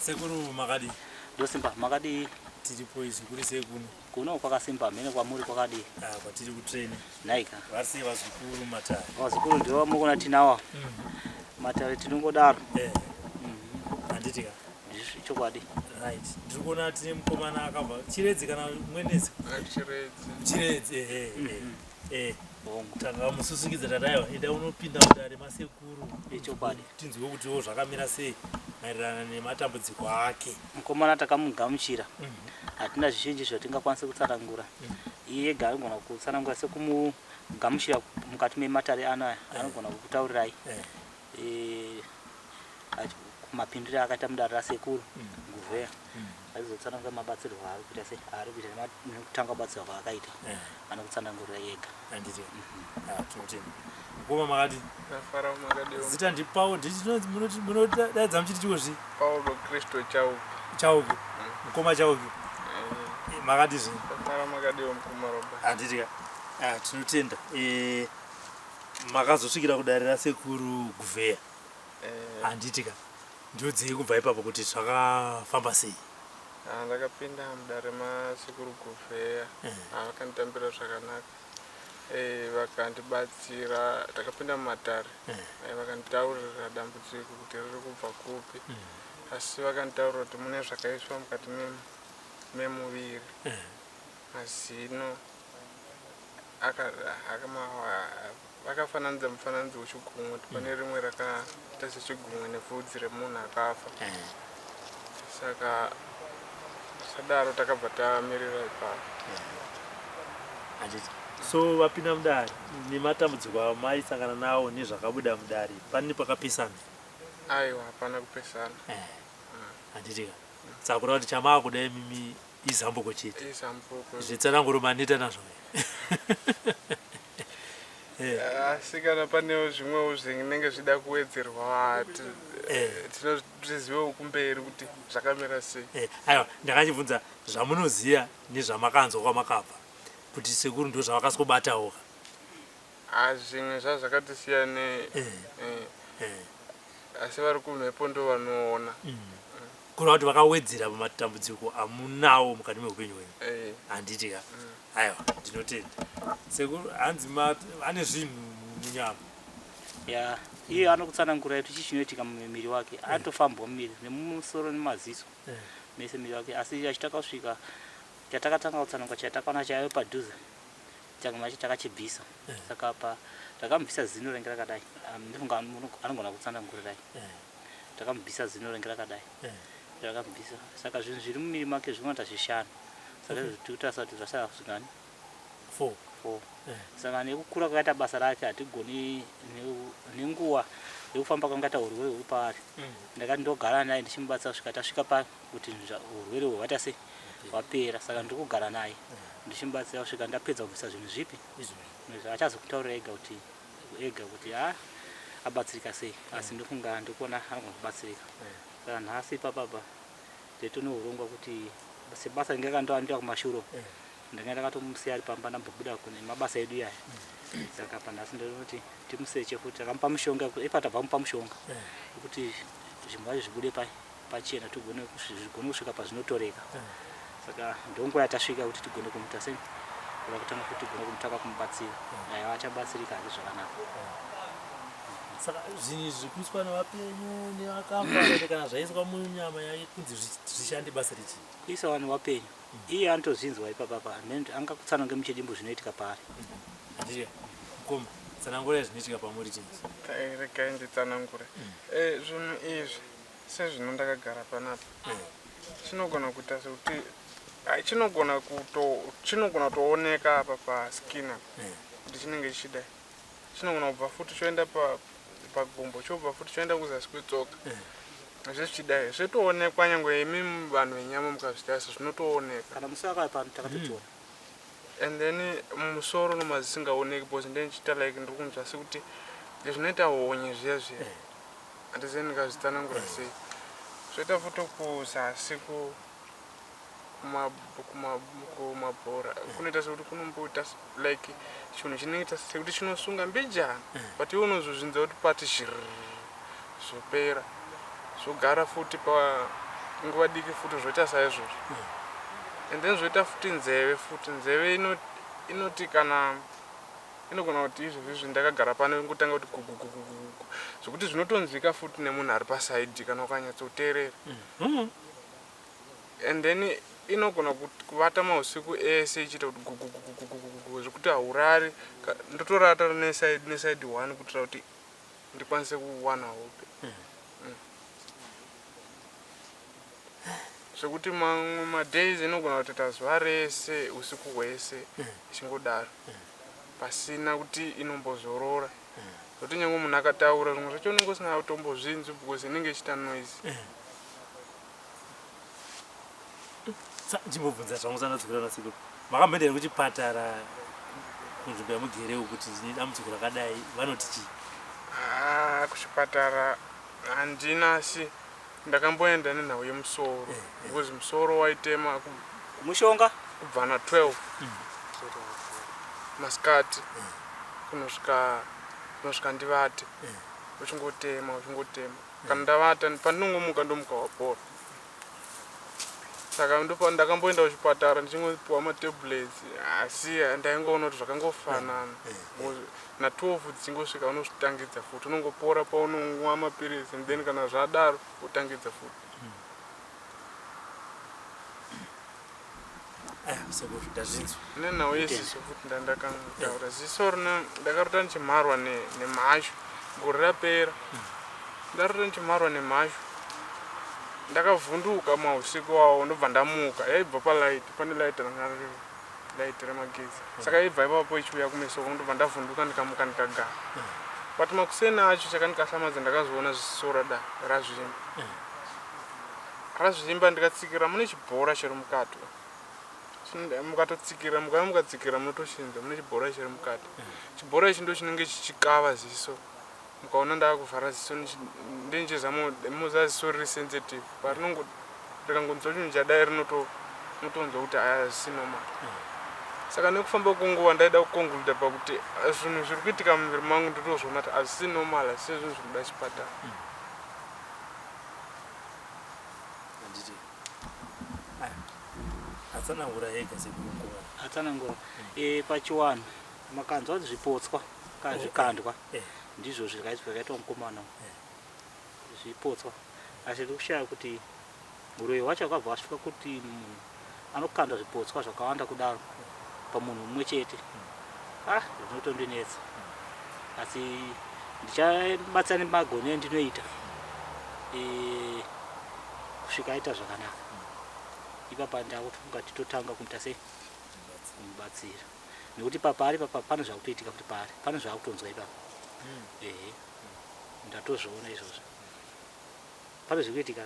Sekuru, makadii? Ndosimba, makadii? Tiripo izvi. Kuri sei kuno? Kuno kwakasimba mhene, kwamuri kwakadii? Ah, kwatiri kutreni. Naika. Vari sei vazukuru matare? Vazukuru ndivo mukona tinawa. Matare tinongodaro. Handiti ka? Ndizvo, chokwadi. Right, ndiri kuona tine mukomana akabva Chiredzi kana Mwenezi? Chiredzi. Chiredzi, ehe. Eh. Hongu. Tanga mususukidza, tataiwa enda unopinda mudare masekuru. Ichokwadi. Tinzwe kutiwo zvakamira sei maererano nematambudziko ake. Mukomana takamugamuchira. Hatina zvizhinji zvatingakwanisa kutsanangura. Iye ega anogona kutsanangura sekumugamuchira mukati mematare ano aya, anogona kukutaurirai mapindiro akaita mudare rasekuru Guvheya, achizotsanangura mabatsirwo aari kuita, sei aari kuita, nekutanga kubatsirwa kwaakaita. Anokutsanangurira ega. Handiti? Ah, tinotenda. Mukoma, makati? Ndafara, makadiwa? Zita ndiPaul, munodaidza muchiti chikozvi? Paulo Kristo Chauke. Chauke, mukoma Chauke. Makati zvinhu? Ndafara, makadiwa, mukoma Robert? Handiti ka? Ah, tinotenda. Makazosvikira kudare rasekuru Guvheya, handiti ka? Ndodzei kubva ipapo kuti zvakafamba sei? Ah, ndakapinda mudare masekuru Guvheya. Ah, vakanditambira zvakanaka. Vakandibatsira. Takapinda mumatare. Vakanditaurira dambudziko kuti riri kubva kupi, asi vakanditaurira kuti mune zvakaiswa mukati memuviri, mazino vakafananidza mufananidzo wechigumwe, kuti pane rimwe rakaita sechigumwe nebvudzi remunhu akafa. Saka sadaro takabva tamirira ipapo. Handiti? So vapinda mudare nematambudziko amaisangana nawo nezvakabuda mudare, pane pakapesana? Aiwa, hapana kupesana. Handiti ka? Saka kureva kuti chamaakuda imimi izambuko chete? Izambuko. Zvetsananguro maneta nazvo? Asi kana panewo zvimwewo zvinenge zvida kuwedzerwa, tinozvizivewo kumberi kuti zvakamira sei. Aiwa, ndakachibvunza zvamunoziva nezvamakanzwa kwamakabva, kuti sekuru ndo zvavakaswobatawo ka. Ah, zvimwe zvazvakati siyanei. Asi vari kumhepo ndo vanoona. Kureva kuti vakawedzera pamatambudziko amunawo mukati meupenyu hwenyu? Eh. Handiti ka? Aiwa, ndinotenda. Sekuru, hanzi ane zvinhu munyama. Ya, iye anokutsanangura kuti chii chinoitika mumuviri wake. Anotofambwa muviri nemumusoro nemaziso, mese muviri wake. Asi achitaka kusvika chatakatanga kutsanangura, chatakaona chaive padhuze chakamacho, takachibvisa. Saka pa takamubvisa zino renge rakadai. Ndifunga anogona kutsanangurirai. Takamubvisa zino renge rakadai. Takamubvisa, saka zvinhu zviri mumuviri make zvinoita zvishanu. Saka izvo tiri kutarisa kuti zvasara zvingani. Four. Four. Saka nekukura kwakaita basa rake, hatigoni nenguva yekufamba kwangaita urwere huri paari. Ndakati ndogara naye ndichimubatsira kusvika tasvika pakuti urwere uhwu hwaita sei, hwapera. Saka ndiri kugara naye ndichimubatsira kusvika ndapedza kubvisa zvinhu zvipi. Izvozvo. Achazokutaurira ega kuti ha, abatsirika sei. Asi ndofunga ndikuona anogona kubatsirika. Saka nhasi ipapapa tetone urongwa kuti sebasa ringe rakandoandira kumashure, ndanga ndakatomusiya ari pamba, ndambobuda kune mabasa edu yaya. Saka panhasi ndinoti timuseche futi. Takamupa mushonga ipa, tabva mupa mushonga wekuti zvinhu zvacho zvibude pachena, tigone zvigone kusvika pazvinotoreka. Saka ndonguva yatasvika kuti tigone kumuita sei, kuda kutanga kuti tigone kumutanga kumubatsira. Aiwa, achabatsirika hake zvakanaka. Saka zvinhu izvi zvikuiswa nevapenyu nevakafa here, kana zvaiswa munyama yake kunzi zvishande basa rechii? Kuisa vanhu vapenyu. Iye anotozvinzwa ipapapa, angakutsanange muchidimbu zvinoitika paari. Handiti? Mukoma, tsanangurai zvinoitika pamuri chinzi. Regai nditsanangure. Zvinhu izvi, sezvino ndakagara panapa, chinogona kuita sekuti ai, chinogona kutooneka apa paskin apa kuti chinenge chichidai. Chinogona kubva futi choenda pagumbo, chobva futi choenda kuzasi kwetsoka, zvezvichidai zvotoonekwa. Nyange imi vanhu venyama mukazvitarisa, zvinotooneka. Kana musi wakauya pano takatotiona. And then mumusoro nomazisingaoneki, because ndendichiita like ndiri kunzwa sekuti zvinoita honye zviya zviya. Handizivi ndingazvitsanangura sei. Zvoita futi kuzasi kumabhora, kunoita sekuti kunomboita like chinhu chinoita sekuti chinosunga mbijana, but iwe unozozvinzwa kuti pati zhirr, zvopera, zvogara futi pa Nguva diki futi zvoita saizvozvo. And then zvoita futi nzeve futi nzeve inoti kana inogona kuti izvezvizvi ndakagara pano ingotanga kuti gugugugugugu zvekuti zvinotonzwika futi nemunhu ari pasaidhi kana ukanyatsoteerera. And then inogona kuvata mausiku ese ichiita kuti gugugugugugugu zvekuti haurari ndotorata nesaidi one kuitira kuti ndikwanise kuwana hope. Zvekuti mamwe madays inogona kutoita zuva rese usiku hwese ichingodaro pasina kuti inombozorora. Zvekuti nyange munhu akataura zvimwe zvacho unenge usina kutombozvinzwi because inenge ichiita noise. Ndimbobvunza zvangu sandadzokera nasekuru. Makamboenda here kuchipatara kunzvimbo yamugere uku kuti ndine dambudziko rakadai vanoti chii? Ah, kuchipatara handina asi ndakamboenda nenhau yemusoro because musoro waitema Mushonga? kubva na 12 masikati kunosvika kunosvika ndivate uchingotema uchingotema kana ndavata pandinongomuka ndomuka wapora. Saka ndopa ndakamboenda kuchipatara ndichingopiwa matablets asi ndaingoona kuti zvakangofanana. Because na 12 dzichingosvika unozvitangidza futi unongopora paunonwa mapiritsi and then kana zvadaro wotangidza futi. Aya sekuru ndazvinzwa. Nenhau yeziso futi ndandakangotaura ziso rina ndakarota ndichimharwa nemhashu gore rapera. Ndarota ndichimharwa nemhashu ndakavhunduka mausiku wawo ndobva ndamuka yaibva palight pane light ranga riri light remagetsi saka yaibva ipapo ichiuya kumeso kwangu ndobva ndavhunduka ndikamuka ndikagara. But makuseni acho chakandikahlamadzwa ndakazoona ziso rada razvimba. Razvimba ndikatsikira mune chibhora chiri mukati. Mukatotsikira mukauya mukatsikira munotoshinza mune chibhora chiri mukati. Chibhora ichi ndo chinenge chichikava ziso. Mukaona ndakuvhara ziso ndinchizama muza ziso riri sensitive parinongo rikangonzwa chinhu chadai rinotonzwa kuti aya hazvisi normal. Saka nekufamba kwenguva ndaida kuconcluda pakuti zvinhu zviri kuitika mumuviri mangu ndotozviona kuti hazvisi normal hazvisi zvinhu zvinoda chipatara. Handiti. Aya. Atsanangura ega sekuru mukomana. Atsanangura. Pachiwanhu makanzwa kuti zvipotswa kana zvikandwa ndizvo zvakaitwa mukomana zvipotswa asi ndiri kushaya kuti uroyi hwacho hwakabva wasvika kuti munhu anokanda zvipotswa zvakawanda kudaro pamunhu mumwe chete. Ah, zvinotondinetsa asi ndichabatsira nemagoni endinoita kusvika aita zvakanaka. Ipapa ndakufunga titotanga kumuita sei kumubatsira nekuti papaari papa pane zvakutoitika futi paari pane zvaakutonzwa ipapa. Ehe, ndatozviona izvozvo pane zviri kuitika.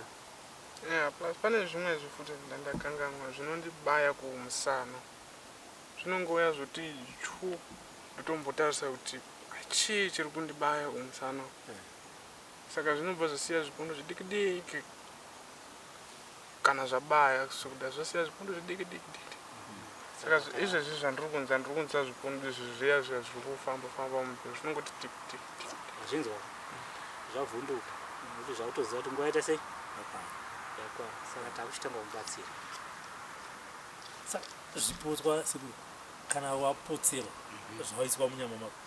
Yeah, plus pane zvimwe zvifuti ndandakanganwa zvinondibaya kumusana. Zvinongouya zvoti chu ndotombotarisa kuti chii chiri kundibaya kumusana. Saka zvinobva zvasiya zvipundu zvidiki diki kana zvabaya sokuda zvasiya zvipundu zvidiki diki diki. Saka izvezvi zvandiri kunzwa ndiri kunzwa zvipundu izvi zviya zviya zviri kufamba famba mumuviri zvinongoti tik tik tik. Zvazvinzwa zvavhunduka nekuti zvakutoziva kuti nguva yaita sei yakwana saka takuchitanga kumubatsira. Saka zvipotswa sekuru kana wapotserwa zvawaiswa munyama mako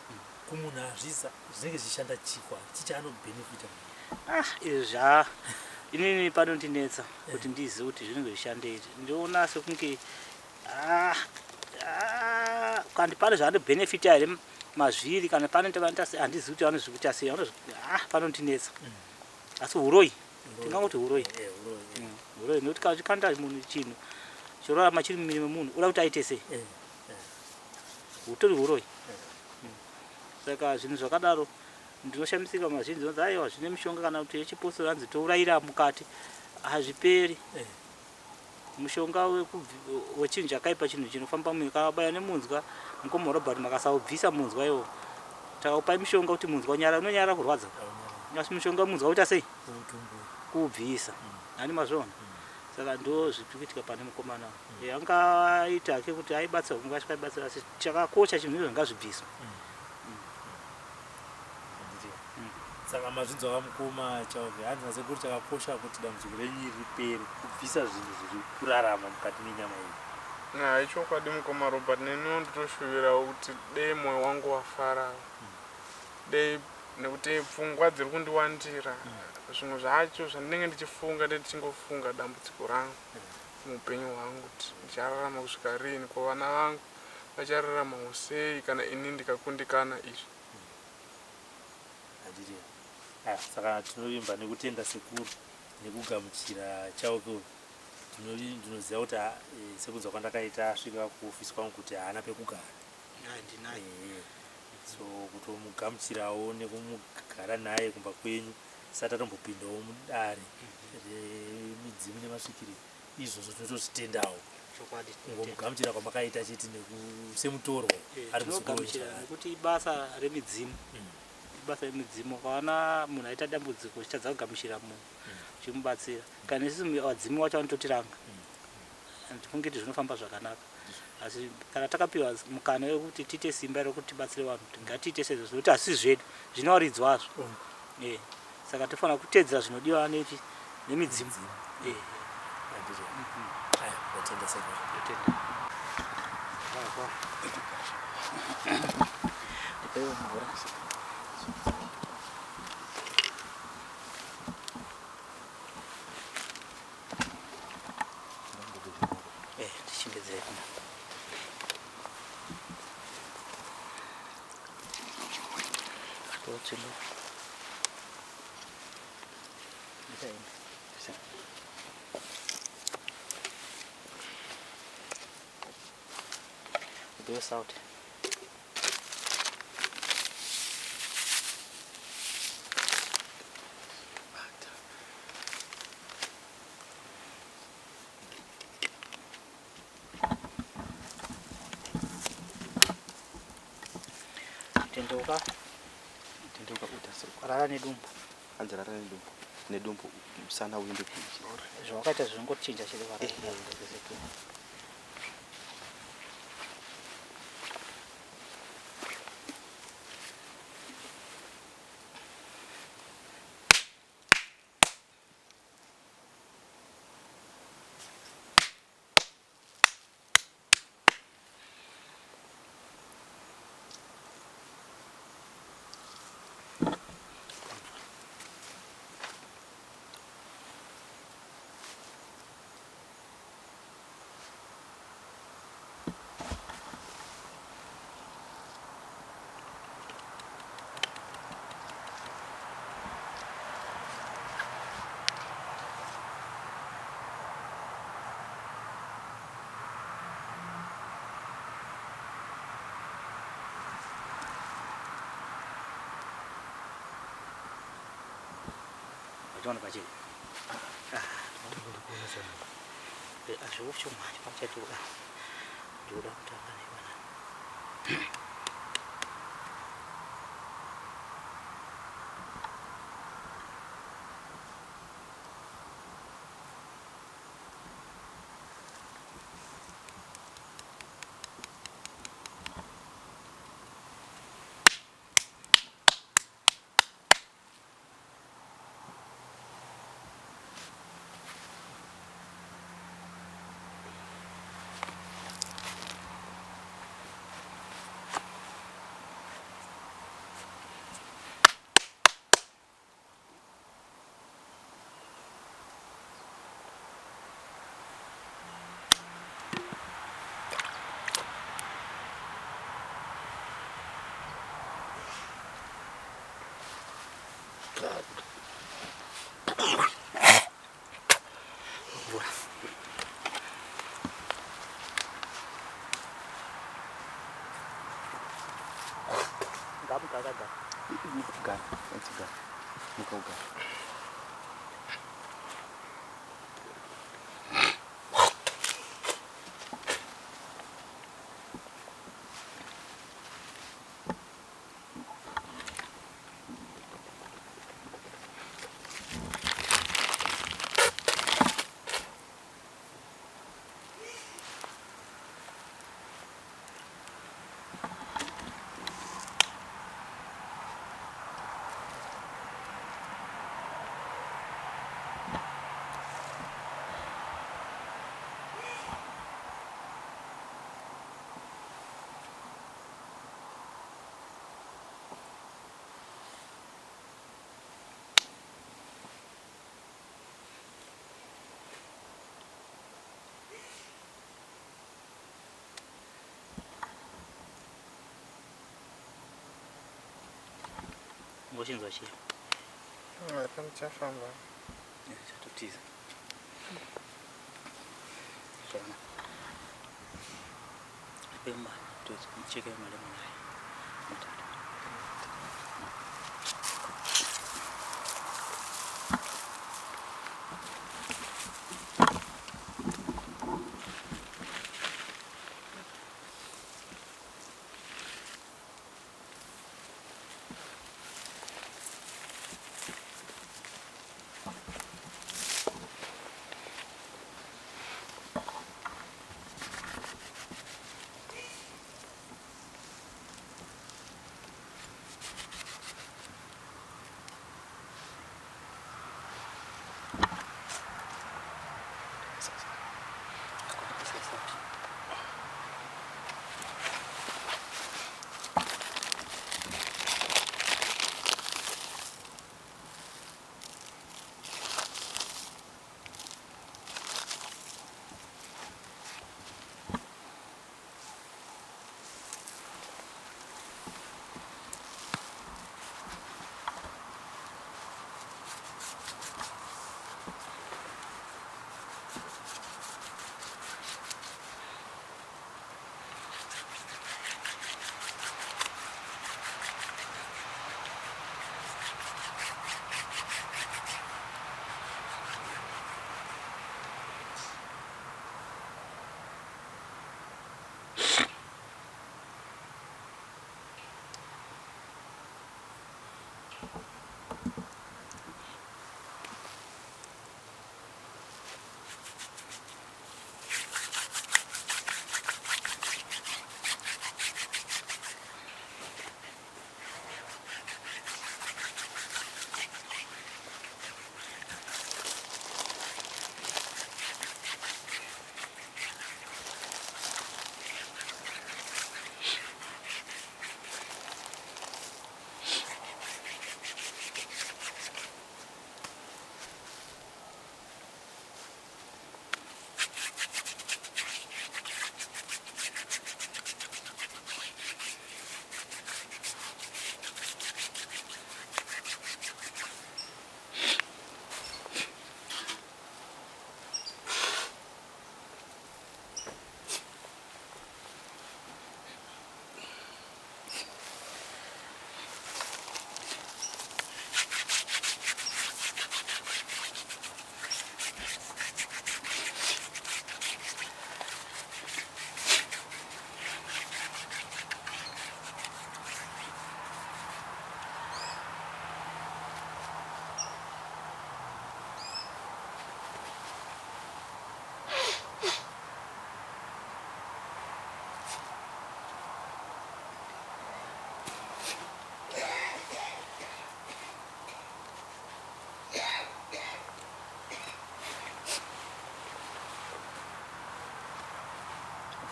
kumunhu azvisa zvinenge zvichishanda chii kwaari chii chaanobhenefita? Ah, izvi zva inini panondinetsa kuti ndizive kuti zvinenge zvishandei. Ndinoona sekunge kandi pane zvaanobhenefita here mazviri kana pane handizivi kuti vanozvikuita sei panondinetsa. Asi huroyi tingangoti huroyi. Huroyi nekuti kana uchikanda munhu chinhu chorarama chiri mumuviri memunhu uda kuti aite sei? Hutori huroyi. Saka zvinhu zvakadaro ndinoshamisika mazhinji vanzi aiwa zvine mishonga kana kuti yechipostori hanzi tourayira mukati hazviperi. Mushonga wechinhu chakaipa chinhu chinofamba muviri kana wabaya nemunzwa mukoma Robert makasaubvisa munzwa iwo takaupai mishonga kuti munzwa unyara unonyara kurwadza asi mushonga munzwa uita sei kuubvisa hani mazviona. Saka ndo zviri kuitika pane mukomana angaita hake kuti aibatsira kunge asvika aibatsira asi chakakosha chinhu izvo ngazvibviswe. Saka mazvinzwa vamukoma Chauke, hanzi nasekuru chakakosha kuti dambudziko renyu iri ripere, kubvisa zvinhu zviri kurarama mukati menyama iyi. Hai chokwadi mukoma Robert, neniwo ndotoshuvirawo kuti dei mwoyo wangu wafarawo. Dei nekuti pfungwa dziri kundiwandira, zvimwe zvacho zvandinenge ndichifunga ndichingofunga dambudziko rangu muupenyu hwangu kuti ndichararama kusvika rini, ko vana vangu vachararamawo sei kana ini ndikakundikana izvi. Handiti ah, saka tinovimba nekutenda sekuru nekugamuchira Chauke uyu. Ndinoziva kuti ah, sekunzwa kwandakaita asvika kuofisi kwangu kuti haana pekugara. Ndinaye. So kutomugamuchirawo nekumugara naye kumba kwenyu sati atombopindawo mudare remidzimu nemasvikiri, izvozvo tinotozvitendawo. Chokwadi. Kungomugamuchira kwamakaita chete semutorwa ari muzukuru wenyu Tinogamuchira zvakare. nekuti ibasa remidzimu. Ibasa remidzimu. Ukaona munhu aita dambudziko uchitadza kugamuchira munhu uchimubatsira, kana isusu vadzimu vacho vanototiranga, handifungi kuti zvinofamba zvakanaka. Asi kana takapiwa mukana wekuti tiite simba rekuti tibatsire vanhu, ngatiite sezvo, nekuti hasisi zvedu, zvinovaridzwazvo. Saka tofanira kutedzera zvinodiwa nemidzimu. Handiti. Aya, ndatenda sekuru. Totenda. Ndipeiwo mvura. Tichengedzere kuna. Totsvimbo. Nditaenda. Ndipewo sauti. Tendeuka. Tendeuka uta Rara nedumbu. Hanzi rara nedumbu. Nedumbu musana uende kuchi. Zvawakaita zvinongochinja chete warara nedumbu. Vachiona pachiri. Azvikuchomhanya pachatoda. Ndoda kutanga nevana. Mvura. Ngamuka akagara. Gara, hanzi gara. Muka ugara. Ngochinzwa chii? Hapana chafamba. Chatotiza. Zvakanaka. Pema tocheke malemon aya. Matatu.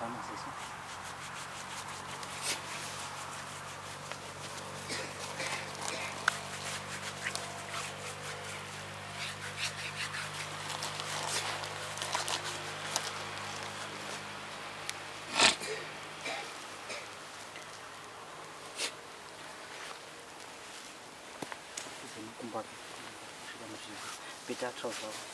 Maziso. Makumbo ake kusvika muzvimbo. Peta trouser rako.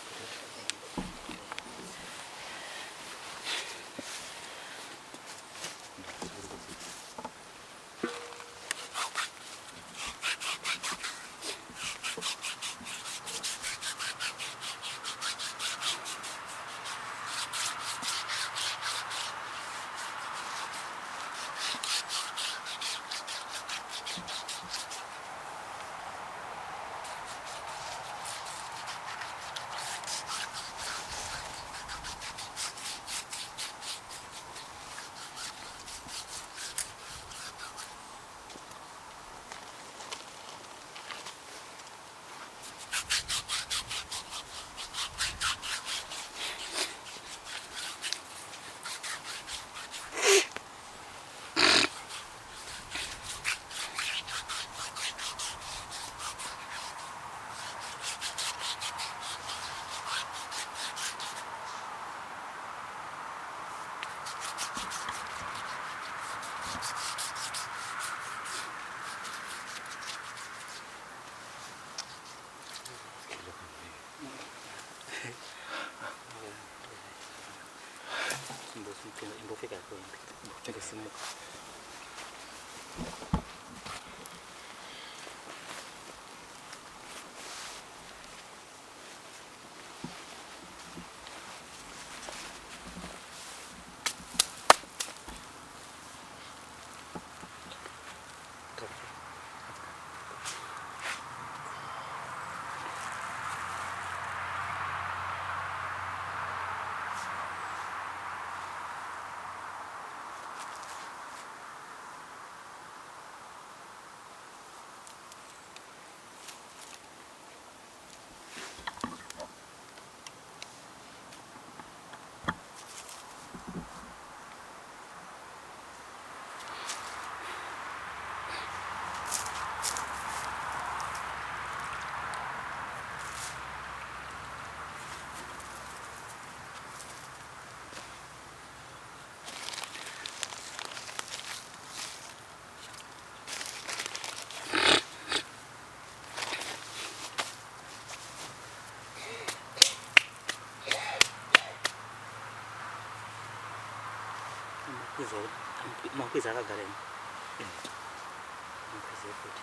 Chingopfeka yako hembe. Pfeka simuka. Makwiza akagara imo. Makwiza futi.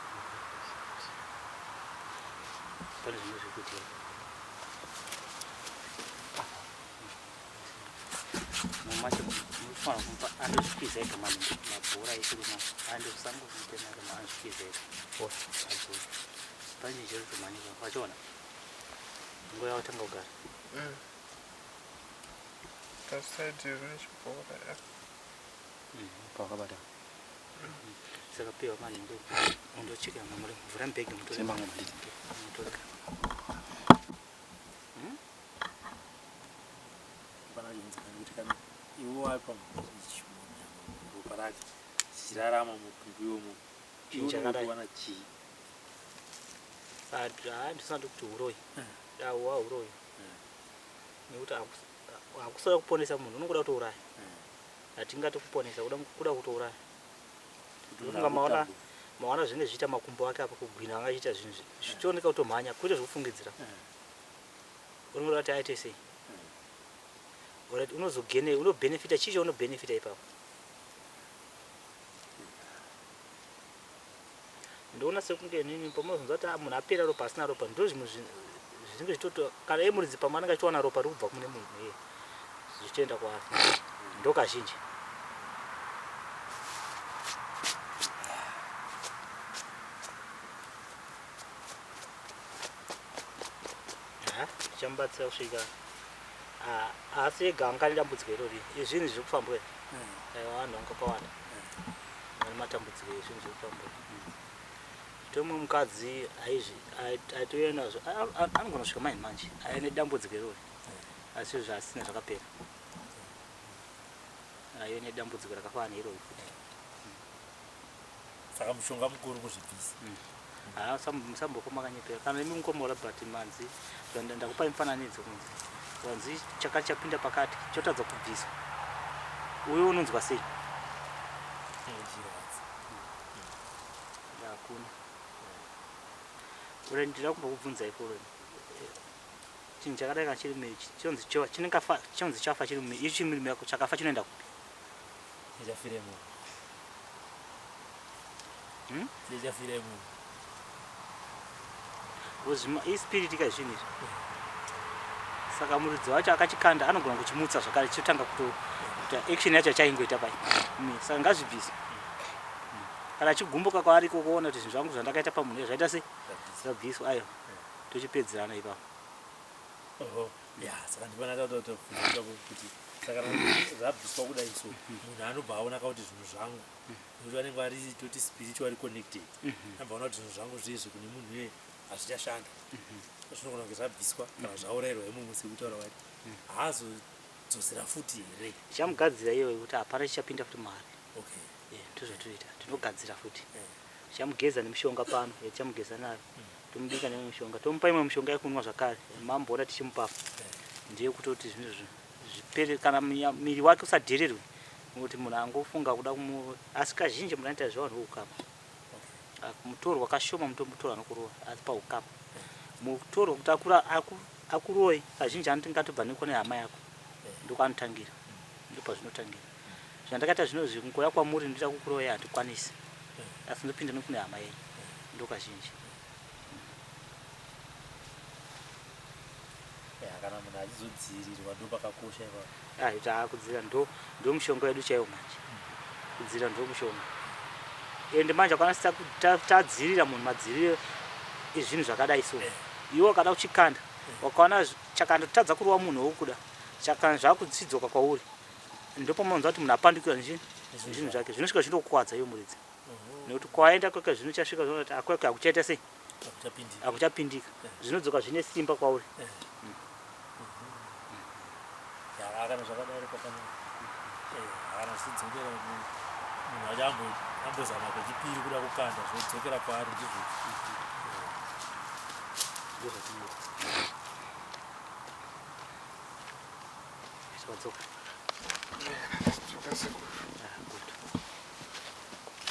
Pane zvimwe zviri kuitika. Mamacho munofanira kumupa andozvikwiza ega mani mabhora ekuruma andosango mutema ega anozvikwiza ega. Adzora. Pane chiri kutomhanyika wachiona? Nguva yawatanga kugara. Pasaidi rine chibhora ya. Pakabata. Saka piwa mani ndo undocheka mamuri mvura mubhegi mutore. Semamwe manditi. Mutore. Pana chinzikana kuti kana iwe wapa ropa rake chichirarama mudumbu imomo Chinhu chakadai. wana chii Ndisati kuti uroyi. Awa uroyi. Nekuti hakusada kuponesa munhu unongoda kutouraya. Hatingati kuponesa kuda kutouraya. Ndofunga maona maona zvinenge zvichiita makumbo ake apa kugwina anga achiita zvinhu zvichioneka kutomhanya kwete zvekufungidzira. Unoda kuti aite sei? Alright, unozogene unobenefita chii chaunobenefita ipapo? Ndoona sekunge inini pamunozonzwa kuti munhu apera ropa asina ropa ndo zvimwe zvinenge zvichitoto kana iye muridzi pamwe anenge achitowana ropa riri kubva kune munhu iye zvichitoenda kwaari ndo kazhinji. Tichamubatsira kusvika asi ega anga ane dambudziko irori izvinhu zviri kufambwa izvi aiwa vanhu vanga vakawanda vane matambudziko ezvinhu zviri kufambwa tomwe mukadzi aitouya nazvo anogona kusvika mai manje aine dambudziko irori asi izvo asina zvakapera aive nedambudziko rakafanana neirori futi. Saka mushonga mukuru kuzvibvisa. Haa musambofa makanyepera kana imi mukoma Robert manzi ndakupai mufananidzo kunzi wanzi chakati chapinda pakati chotadza kubviswa uyo unonzwa sei? Hakuna. Ure ndida kumbokubvunzai for chinhu chakadai kana chiri mumiri chinonzi chinengafa chinonzi chafa chiri mumiri ichi chiri mumiri yako chakafa chinoenda kupi? Chichafira imomo. Chichafira imomo. Wozvima ispirit ka zvinhu izvi. Saka muridzi wacho akachikanda anogona kuchimutsa zvakare chotanga kutoita action yacho achaingoita pai. Saka ngazvibvise. Kana achigumbuka kwaari ikoko oona kuti zvinhu zvangu zvandakaita pamunhu zvaita sei? Zvabviswa ayo. Tochipedzerana ipapo. Oho, ya saka ndipana tatotofunga kuti saka zvabviswa kudai so munhu anobva aona ka kuti zvinhu zvangu nekuti vanenge vari toti spiritually connected anobva aona kuti zvinhu zvangu zvezvi kune munhu iye hazvichashanda zvinogona kunge zvabviswa kana zvaurayirwa imomo sekutaura kwati haazodzosera futi here? Tichamugadzira iyoyo kuti hapana chichapinda futi maari. Okay. Ndozvatinoita, tinogadzira futi. Tichamugeza nemishonga pano yatichamugeza nayo. Tomubika nemimwe mishonga, tomupa imwe mishonga yekunwa zvakare mamboona tichimupa ndiye kutoti zvinhu zvipere kana miri wake usadhererwe nekuti munhu angofunga kuda kumu asi kazhinji munhu anoita zvevanhu veukama. Mutorwa kashoma mutorwa anokurowa asi paukama mutorwa kuti akura akurowe kazhinji anoti ngatobva nekune hama yako ndokwaanotangira ndopazvinotangira. Zvandakaita zvinozvi kungouya kwamuri ndoita kukuroyai handikwanisi asi ndopinda nokune hama yenyu ndokazhinji. Ya, kana munhu achizodziirirwa ndopakakosha ipapo. Ah, ita kudziirira ndo ndo mushonga wedu chaiwo manje. Kudziirira ndo mushonga. Ende manje akwanisa tadziirira munhu madzirire ezvinhu zvakadai so. Iwe wakada kuchikanda, wakaona chakandotadza kurova munhu wokuda, chakana zvakuchidzoka kwauri. Ndopamunonzwa kuti munhu apandukirwa nezvinhu zvake. Zvinosvika zvindokukwadza iwe muridzi. Nekuti kwaenda kwake zvino chasvika zvinoona kuti akweke hakuchaita sei? Hakuchapindika. Hakuchapindika. Zvinodzoka zvine simba kwauri. Ya, kana zvakadaro pakanaka. Kana zvichidzokera munhu wacho ambozama kwechipiri kuda kukanda zvodzokera kwaari ndizvo. Ndozvatinoita. Wadzoka. Dzoka sekuru. Ah, good.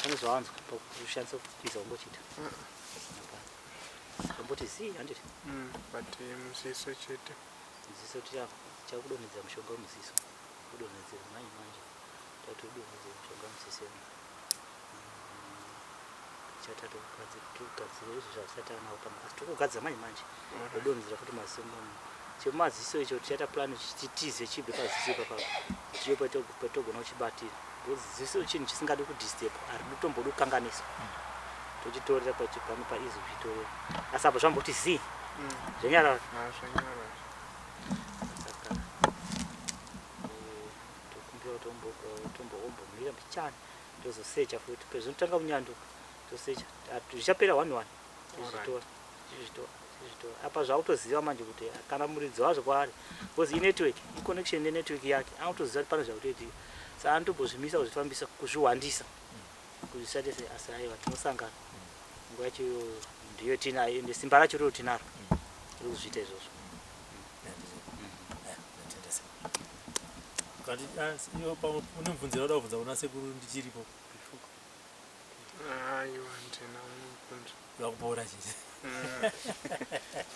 Pane zvawanzwa pakushandisa kupiza wangochiita? Hapana. Wamboti zii handiti? But muziso chete. Muziso tichakudonhedzera mushonga wemuziso. Kudonhedzera manje manje. Tati udonhedzere mushonga wemuziso. Tichata tokugadzira izvo zvatisati tanawo pano. Asi tokugadzira manje manje. Kudonhedzera futi maziso muno. Chemaziso icho tichaita plan chitize chibve paziso ipapa. Chiyo patogona kuchibatira. Because ziso chinhu chisingadi kudisturb, haridi kutombodi kukanganiswa. Tochitorera pano paizi kuchitorera. Asi apo zvamboti zii. Zvanyarara. Ah, zvanyarara. Saka tokumbira tombombomira mbichana tozosecha futi pezvinotanga kunyanduka tosecha zvichapera 1-1 tichizvitora tichizvitora tichizvitora apa zvakutoziva manje kuti kana muridzi wazvo kwaari because inetwork iconnection nenetwork yake anotoziva kuti pane zvakutoitika saka anotombozvimisa kuzvifambisa kuzvihwandisa kuti zvisaite sei asi aiwa tinosangana nguva yacho iyoyo ndiyo tinayo ende simba racho riro tinaro riri kuzviita izvozvo. Ndatenda sekuru. Kanti iwe pamwe une mubvunzo wauda kubvunza kuna sekuru ndichiripo. Aiwa, ndina mubvunzo. Kuda kupora chete.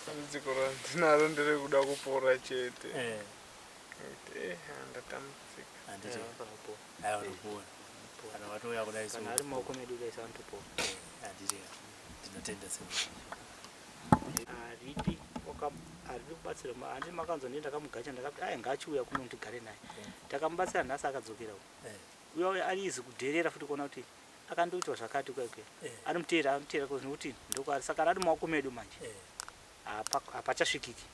Dambudziko randinaro nderekuda kupora chete. Nekuti ndatambudzika. Handiti. Vanopora. Aiwa unopora. Kana watouya kudai so. Kana ari mumaoko medu kaisa vanotopora. Handiti. Ndinotenda sekuru. Aripi aridi kubatsira handiti makanzwa ndiye ndakamugacha ndakati ai ngaachiuya kuno ndigare naye. Takamubatsira nhasi akadzokera uko. Uya uya ari izi kudherera futi kuona kuti akandoitwa zvakati kuya kuya. Anomuteera anomuteera nekuti ndokwaari saka ari mumaoko medu manje. Hapachasvikiki.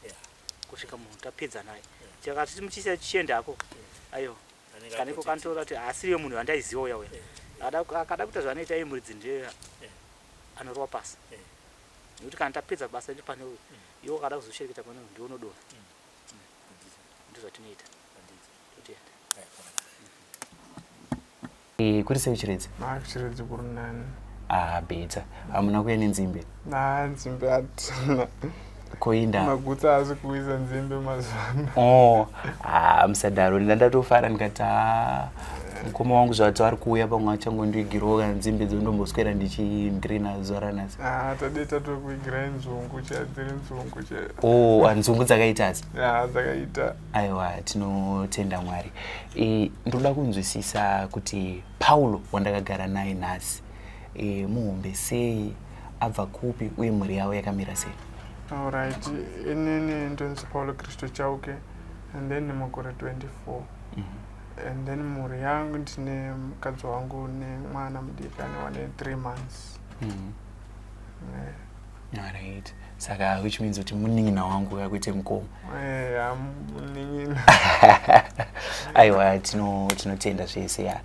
Kusvika munhu tapedza naye. Saka titi muchisiya chichienda hako. Aiwa. Anenge Kaneko aprotected. kanotora kuti haasiriye munhu wandaiziva uya uya. Akada kuita zvaanoita iye muridzi ndiye anorova pasi. Nekuti kana tapedza basa redu pane uyu, iwe wakada kuzoshereketa pane uyu ndiwe unodonha. Handiti. Ndozvatinoita. Handiti. Totenda. Aiwa, pakanaka. Kuri sei Chiredzi? Chiredzi kuri nani. Ah, beta. Hamuna kuya nenzimbe. Na nzimbe hatina. Koinda. Magutsa haasi kuisa nzimbe mazuva ano. Oh, ah, musadaro. Ndandatofara ndikati ah, mukoma wangu zvati ari kuuya pamwe achangondigirawo kana nzimbe dzondomboswera ndichindrina zuva ranhasi. Ah, tadii tatokuigirai nzungu chaidzo, dziri nzungu chaidzo. Oh, nzungu dzakaita asi? Ya, dzakaita. Aiwa, tinotenda Mwari. Ndoda kunzwisisa kuti Paulo wandakagara naye nhasi muhombe sei, abva kupi uye mhuri yavo yakamira sei? Alright, inini ndonzi Paulo Kristo Chauke and then nemakore 24. And then mhuri yangu ndine mukadzi wangu nemwana mudiki ane wane 3 months. Alright. Saka which means kuti munin'ina wangu kakuite mukoma. Munin'ina. Aiwa, tinotenda zvese ya.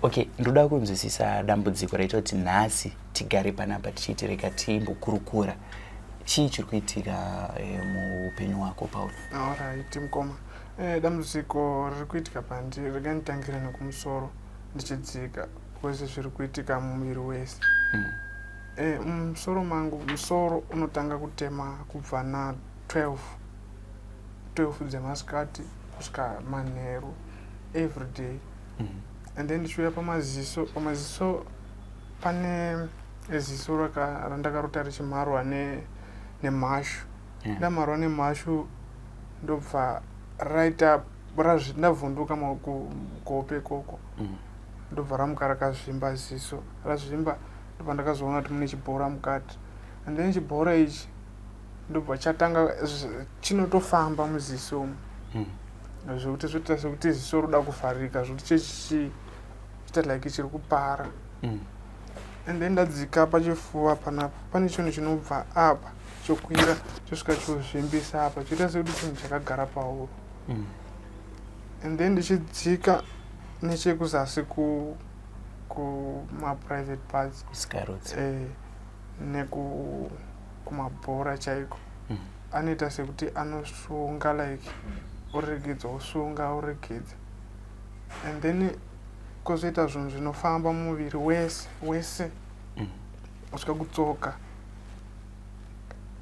Okay, ndoda kunzwisisa dambudziko raita kuti nhasi tigare panapa tichiiti rega timbokurukura. Chii chiri kuitika muupenyu hwako Paulo? Alright, mukoma. Dambudziko riri kuitika pandiri rega nditangire nekumusoro ndichidzika because zviri kuitika mumuviri wese. Mumusoro mangu musoro unotanga kutema kubva na 12 12 dzemasikati kusvika manheru every day. And then ndichiuya pamaziso, pamaziso pane ziso randakarota richimharwa nemhashu. Ndamharwa nemhashu ndobva raita ndavhunduka kuhope ikoko. Ndobva ramuka rakazvimba ziso. Razvimba ndobva ndakazoona kuti mune chibhora mukati. And then chibhora ichi ndobva chatanga chinotofamba muziso umu. Zvekuti zvoita sekuti ziso roda kuvharika zvekuti chechiita like chiri kupara. And then ndadzika pachifuva panapa pane chinhu chinobva apa chokwira chosvika chozvimbisa apa choita sekuti chinhu chakagara pauro. And then ndichidzika nechekuzasi kumaprivate parts Kusikarudzi. Neku kumabhora chaiko. Anoita sekuti anosunga like oregedza, osunga, oregedza. And then kwozoita zvinhu zvinofamba muviri wese wese kusvika kutsoka.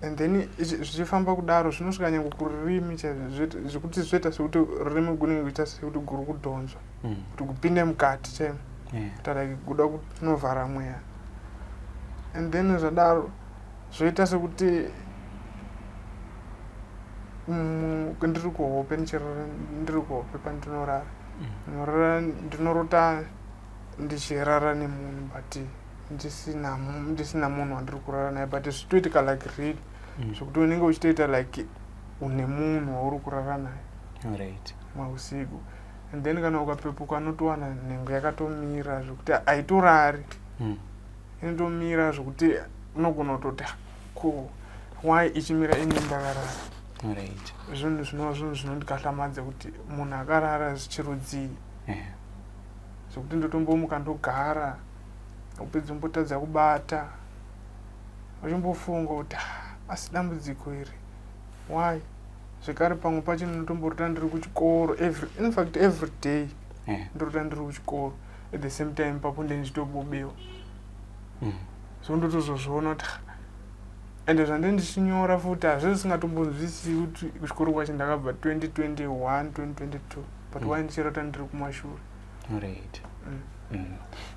And then zvichifamba kudaro zvinosvika nyange kururimi chaizvo, zvekuti zvoita sekuti rurimi gunenge kuita sekuti guri kudhonzwa kuti kupinde mukati chaimo, kuita like kuda kunovhara mweya. And then zvadaro zvoita sekuti ndiri kuhope, ndiri kuhope pandinorara. Ndinorara, ndinorota ndichirara nemunhu but ndisina munhu wandiri kurara naye, but zvichitoitika like real, zvekuti unenge uchitoita like une munhu wauri kurara naye mausiku. And then kana ukapepuka unotowana nhengo yakatomira zvekuti haitorari. Inotomira zvekuti unogona kutoti, ko why ichimira ini ndakarara? Zvinhu zvinova zvinhu zvinondikahlamadzа kuti munhu akarara zvichirudzii, zvekuti ndotombomuka ndogara, upedza umbotadza kubata, uchimbofunga kuti, "Ah, asi dambudziko iri why?" Zvekare pamwe pacho ndinotomborota ndiri kuchikoro in fact every day ndorota ndiri kuchikoro. At the same time papo ndenge ndichitobobewa. So ndotozozviona kuti ah, ende zvandenge ndichinyora futi hazvisi zvisingatombonzwisisi kuti kuchikoro kwacho ndakabva 2021, 2022, but why ndichirota ndiri kumashure?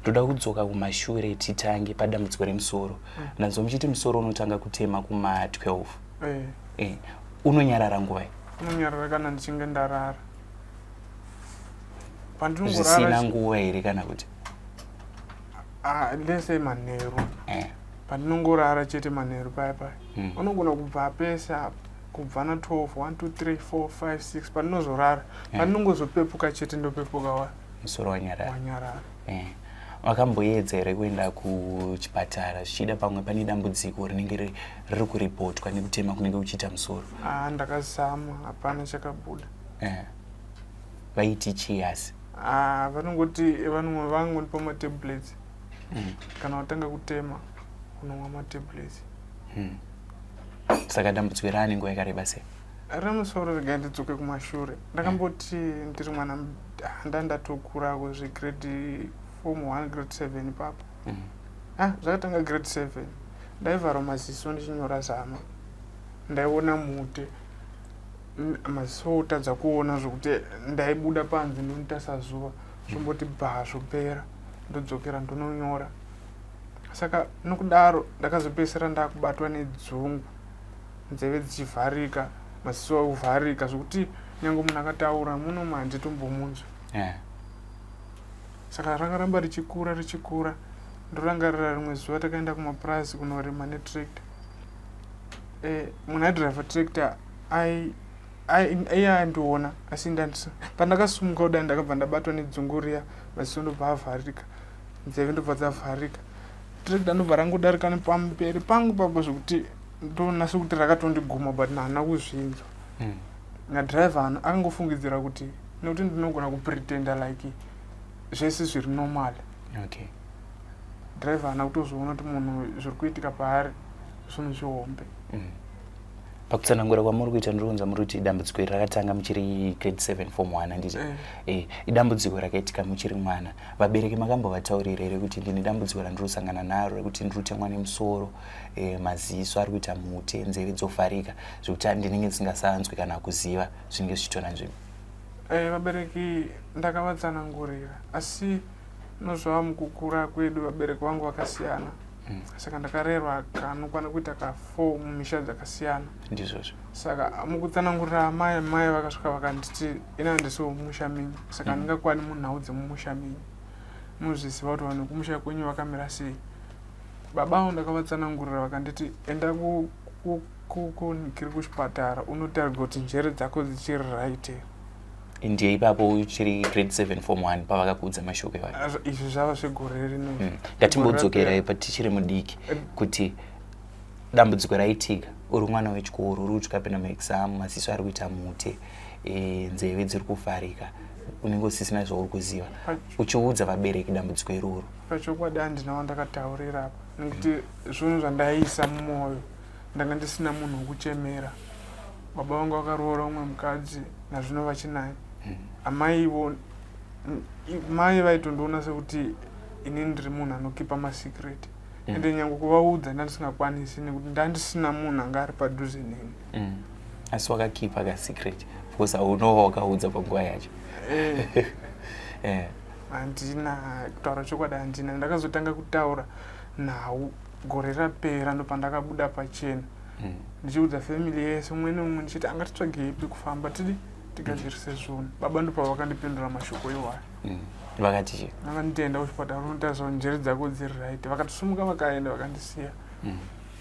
Ndoda kudzoka kumashure, titange padambudziko remusoro. Ndanzwa muchiti musoro unotanga kutema kuma-12. Unonyarara nguvai? Unonyarara kana ndichinge ndarara. Zvisina Pandinongorara nguva here kana kuti? Ah, lese manheru. Pandinongorara chete manheru paya paya. Unogona kubva pese apa, kubva na12, 1, 2, 3, 4, 5, 6 pandinozorara. Pandinongozopepuka chete ndopepuka wa Musoro wanyarara. Wanyarara. Wakamboedza here kuenda kuchipatara, zvichida pamwe pane dambudziko rinenge riri kuripotwa nekutema kunenge kuchiita musoro? Ah, ndakazama, hapana chakabuda. Vaiti chii asi? Ah, vanongoti vangondipa matablets. Kana watanga kutema unomwa matablets. Saka dambudziko raane nguva yakareba sei? Remusoro, regai ndidzoke kumashure. Ndakamboti ndiri mwana ndandatokura kuzvigrade form 1, grade 7 ipapo. Ah, zvakatanga grade 7. Ndaivharwa maziso ndichinyora zama, ndaiona mute, maziso otadza kuona zvokuti ndaibuda panze ndonotasa zuva, zvomboti bha, zvopera, ndodzokera ndononyora. Saka nokudaro ndakazopedzisira ndakubatwa nedzungu, nzeve dzichivharika, maziso akuvharika, zvokuti nyange munhu akataura munomu handitombomunzwa. Saka rakaramba richikura richikura. Ndorangarira rimwe zuva takaenda kumapurazi kunorima netractor. Munhu aidhiraivha tractor iye andiona, asi pandakasumuka kudai ndakabva ndabatwa nedzungu riya, maziso ndobva avharika, nzeve ndobva dzavharika. Tractor ndobva rangodarika nepamberi pangu papo zvekuti ndoona sekuti rakatondiguma, but handina kuzvinzwa. Nadhiraivha akangofungidzira kuti nekuti ndinogona kupretenda like zvese zviri normal. Dhiraivha haana kutozoona kuti munhu zviri kuitika paari zvinhu zvihombe. Pakutsanangura kwamuri kuita, ndiri kunzwa muri kuti dambudziko iri rakatanga muchiri grade 7, form 1, handiti? Eh. Idambudziko rakaitika muchiri mwana. Vabereki makambovataurira here kuti ndine dambudziko randiri kusangana naro rekuti ndiri kutemwa nemusoro, maziso ari kuita mute, nzeve dzovharika, zvekuti ndinenge ndisingasanzwi kana kuziva zvinenge zvichitora nzvimbo? Vabereki ndakavatsanangurira, asi nozvava mukukura kwedu vabereki vangu vakasiyana. Saka ndakarerwa kanokwana kuita ka4 mumisha dzakasiyana. Ndizvozvo. Saka mukutsanangurira amai, mai vakasvika vakanditi ina handisi womumusha menyu, saka handingakwani munhau dzemumusha menyu. Muzviziva kuti vanhu vekumusha kwenyu vakamira sei. Baba avo ndakavatsanangurira vakanditi enda kunikiri kuchipatara unotarirwa kuti njere dzako dzichiri right here. Ndiye ipapo uchiri grade 7 form 1 pavakakuudza mashoko iwayo. Izvi zvava zvegore rino. Ngatimbodzokerai patichiri mudiki kuti dambudziko raitika uri mwana wechikoro uri kutya pinda muexam maziso ari kuita mute e, nzeve dziri kufarika unenge usisina zvauri kuziva uchiudza vabereki dambudziko iroro. Pachokwadi handina wandakataurira apa nekuti zvinhu zvandaiisa mumwoyo ndanga ndisina munhu wekuchemera. Baba vangu vakaroora umwe mukadzi nazvino vachinaye. Amaivo mai vaitondiona sekuti inini ndiri munhu anokipa masecret. Ende nyange kuvaudza ndandisingakwanisi nekuti ndandisina munhu anga ari padhuze neni. Asi wakakipa kasecret because haunova wakaudza panguva yacho. Handina kutaura chokwadi, handina. Ndakazotanga kutaura nhau gore rapera ndopandakabuda pachena ndichiudza family yese umwe neumwe ndichiti angatitsvagei pekufamba tidi tigadzirise zvinhu. Baba ndopavakandipindura mashoko iwayo. Vakati chii? Vakanditi kuchipatara unotariswa njere dzako dziri right. Vakatosumuka vakaenda vakandisiya.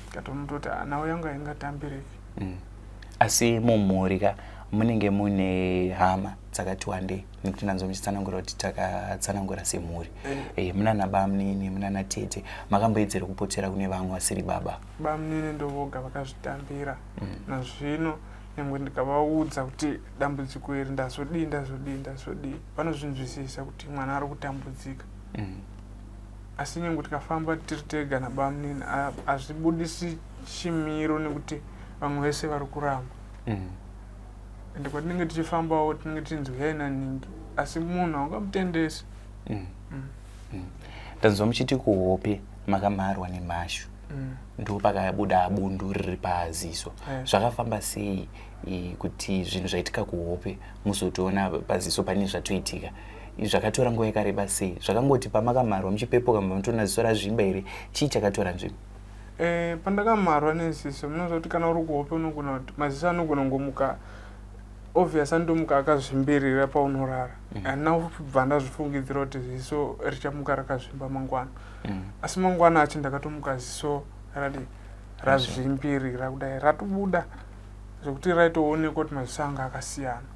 Ndikatonototi nhau yangu haingatambiriki. Asi mumhuri ka munenge mune hama dzakati wandei nekuti ndanzwa muchitsanangura kuti takatsanangura semhuri. Munana bamunini munana tete makamboedzera kupotera kune vamwe vasiri baba? Bamunini ndovoga vakazvitambira. Nazvino nyangwe ndikavaudza kuti dambudziko iri ndazodii ndazodii ndazodii vanozvinzwisisa kuti mwana ari kutambudzika. Asi nyangwe tikafamba tiri tega nabamunini hazvibudisi chimiro nekuti vamwe vese vari kuramba. Ende kwatinenge tichifambawo tinenge tichinzi uyai naningi asi munhu haungamutendesi. Ndanzwa muchiti kuhope makamharwa nemhashu ndo pakabuda bundu riri paziso. Zvakafamba sei kuti zvinhu zvaitika kuhope muzotoona paziso pane zvatoitika? Zvakatora nguva yakareba sei? Zvakangoti pamakamharwa muchipepuka mutoona ziso razvimba here? Chii chakatora nzvimbo? Pandakamharwa neziso munoziva kuti kana uri kuhope unogona kuti maziso anogona kungomuka obvious andomuka akazvimbirira paunorara. Handina kubva ndazvifungidzira kuti ziso richamuka rakazvimba mangwana. Asi mangwana acho ndakatomuka ziso radi razvimbirira kudai ratobuda zvekuti raitoonekwa kuti maziso anga akasiyana.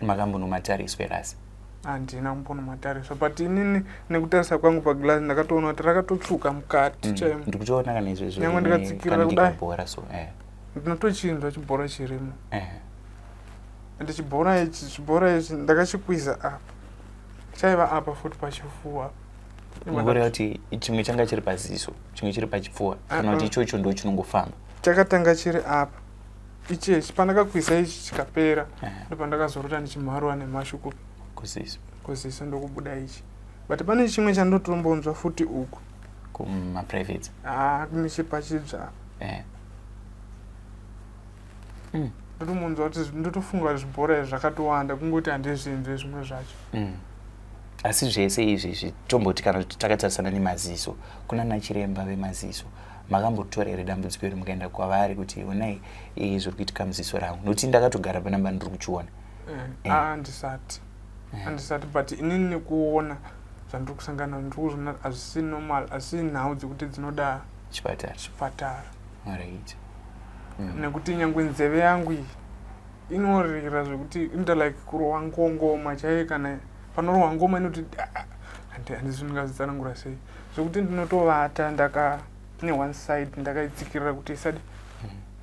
Makambonomatariswa here? Handina kumbonomatariswa but inini nekutarisa kwangu paglass ndakatoona kuti rakatotsvuka mukati chaimo. Ndikutoona kana izvezvo Nyangwe ndikatsikirira kudai. bhora so Ndinotochinzwa chibhora chirimo. Ende chibhora ichi chibhora ichi ndakachikwiza apa chaiva apa futi pachifuwa. Mukureva kuti chimwe changa chiri paziso chimwe chiri pachipfuwa kana kuti ichocho ndo chinongofamba? Chakatanga chiri apa ichechi pandakakwiza ichi chikapera ndopandakazorota ndichimharwa nemhashu kupi kuziso. Kuziso ndokubuda ichi but pane chimwe chandotombonzwa futi uku kumaprivates. Haa, nechepachibva. Ndotombonzwa kuti ndotofunga kuti zvibhora izvi zvakatowanda kungoti handizvinzwe zvimwe zvacho. Asi zvese izvi izvi tomboti kana takatarisana nemaziso kuna nachiremba vemaziso makambotora here dambudziko iri mukaenda kwavari kuti onai zviri kuitika muziso rangu nokuti ndakatogara panamba ndiri kuchiona? Handisati handisati but inini nekuona zvandiri kusangana ndiri kuzviona hazvisi normal asi nhau dzekuti dzinoda chipatara. Chipatara. Right. Nekuti nyangwe nzeve yangu iyi inorira zvekuti inoita like kurohwa ngoma chaiyo kana panorohwa ngoma inoti handisi ndingazitsanangura sei zvekuti ndinotovata ndaka ne one side ndakaitsikirira kuti isadi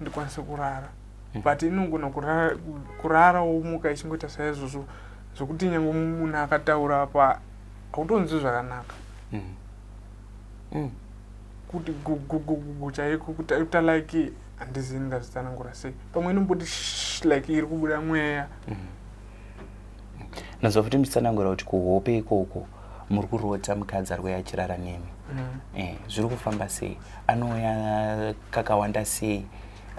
ndikwanise kurara but inogona kurara womuka ichingoita saizvozvo zvokuti nyange munhu akataura apa hautonzwi zvakanaka kuti gugugugugu chaiko kuta like handizivi ndingazvitsanangura sei pamwe inomboti like iri kubuda mweya. Ndazwa futi muchitsanangura kuti kuhope ikoko muri kurota mukadzi ari kuuya achirara nemi. Zviri kufamba sei? Anouya kakawanda sei?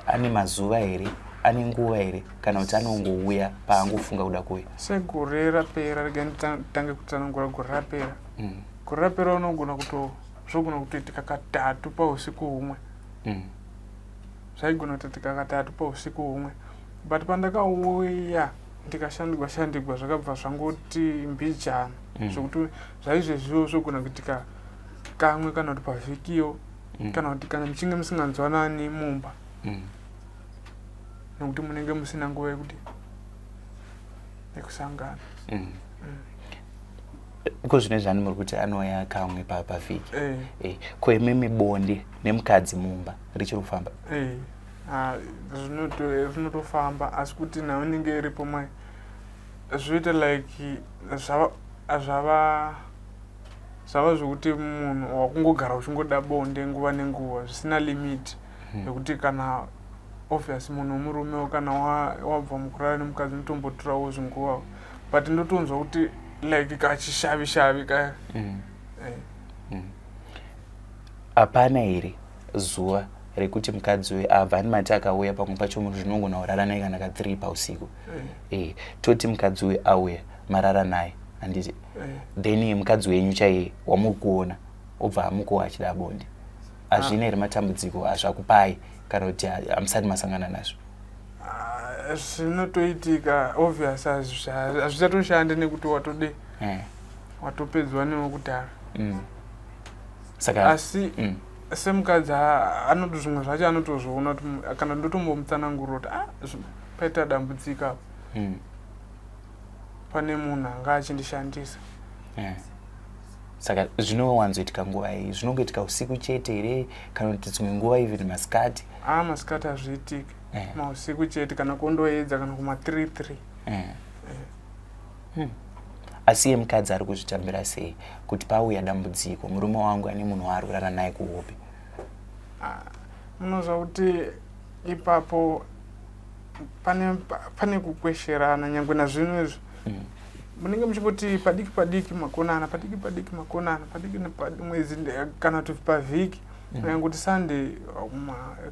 Ane mazuva here? Ane nguva here kana kuti anongouya paangofunga kuda kuuya? Segore rapera, rega nditange kutsanangura gore rapera. Gore rapera unogona kuto zvogona kutoitika katatu pausiku humwe. Zvaigona kutoitika katatu pausiku humwe but pandakauya Ndikashandigwa shandigwa zvakabva zvangoti mbijana zvekuti zvaizvezviwo zvogona kuitika kamwe kana kuti pavhikiyo kana kuti kana muchinge musinganzwanani mumba nekuti munenge musina nguva yekuti yekusangana. Iko zvine zvani muri kuti anouya kamwe pavhiki? Eh. Ko imimi bonde nemukadzi mumba richiri kufamba? Eh. Ah, rinotofamba asi kuti nhau inenge iripo mai zvoita like zvava zvava zvava zvekuti munhu wakungogara uchingoda bonde nguva nenguva zvisina limit yekuti kana obvious munhu wemurume kana wabva mukurara nemukadzi unotombotorawo zvinguva, but ndotonzwa kuti like kachishavi shavi kaya. Eh. Hapana here zuva rekuti mukadzi uyu abva ani mati akauya, pamwe pacho munhu zvinongona kurara naye kana ka3 pausiku? Toti mukadzi uyu auya, marara naye, handiti? Then mukadzi wenyu chaiye wamuri kuona obva amukowo achida bonde. Hazvina here matambudziko azvakupai kana kuti hamusati masangana nazvo? Ah, zvinotoitika obvious, hazvichatoshandi nekuti watode watopedzwa newe kudhara. Saka asi semukadzi anoti zvimwe zvacho anotozviona kuti kana ndotombomutsanangurira kuti ah, paita dambudziko apa, pane munhu anga achindishandisa. Saka zvinowanzoitika nguva iyi, zvinongoitika usiku chete here kana kuti dzimwe nguva even masikati? A, masikati hazviitiki. Mausiku chete kana kondoedza kana kuma 3 3. Asi iye mukadzi ari kuzvitambira sei kuti pauya dambudziko, murume wangu ane munhu waari kurara naye kuhope? Munozwa kuti ipapo pane kukwesherana nyangwe nazvino izvi munenge muchingoti padiki padiki makonana, padiki padiki makonana, padiki mwedzi kana kuti pavhiki, kana kuti Sunday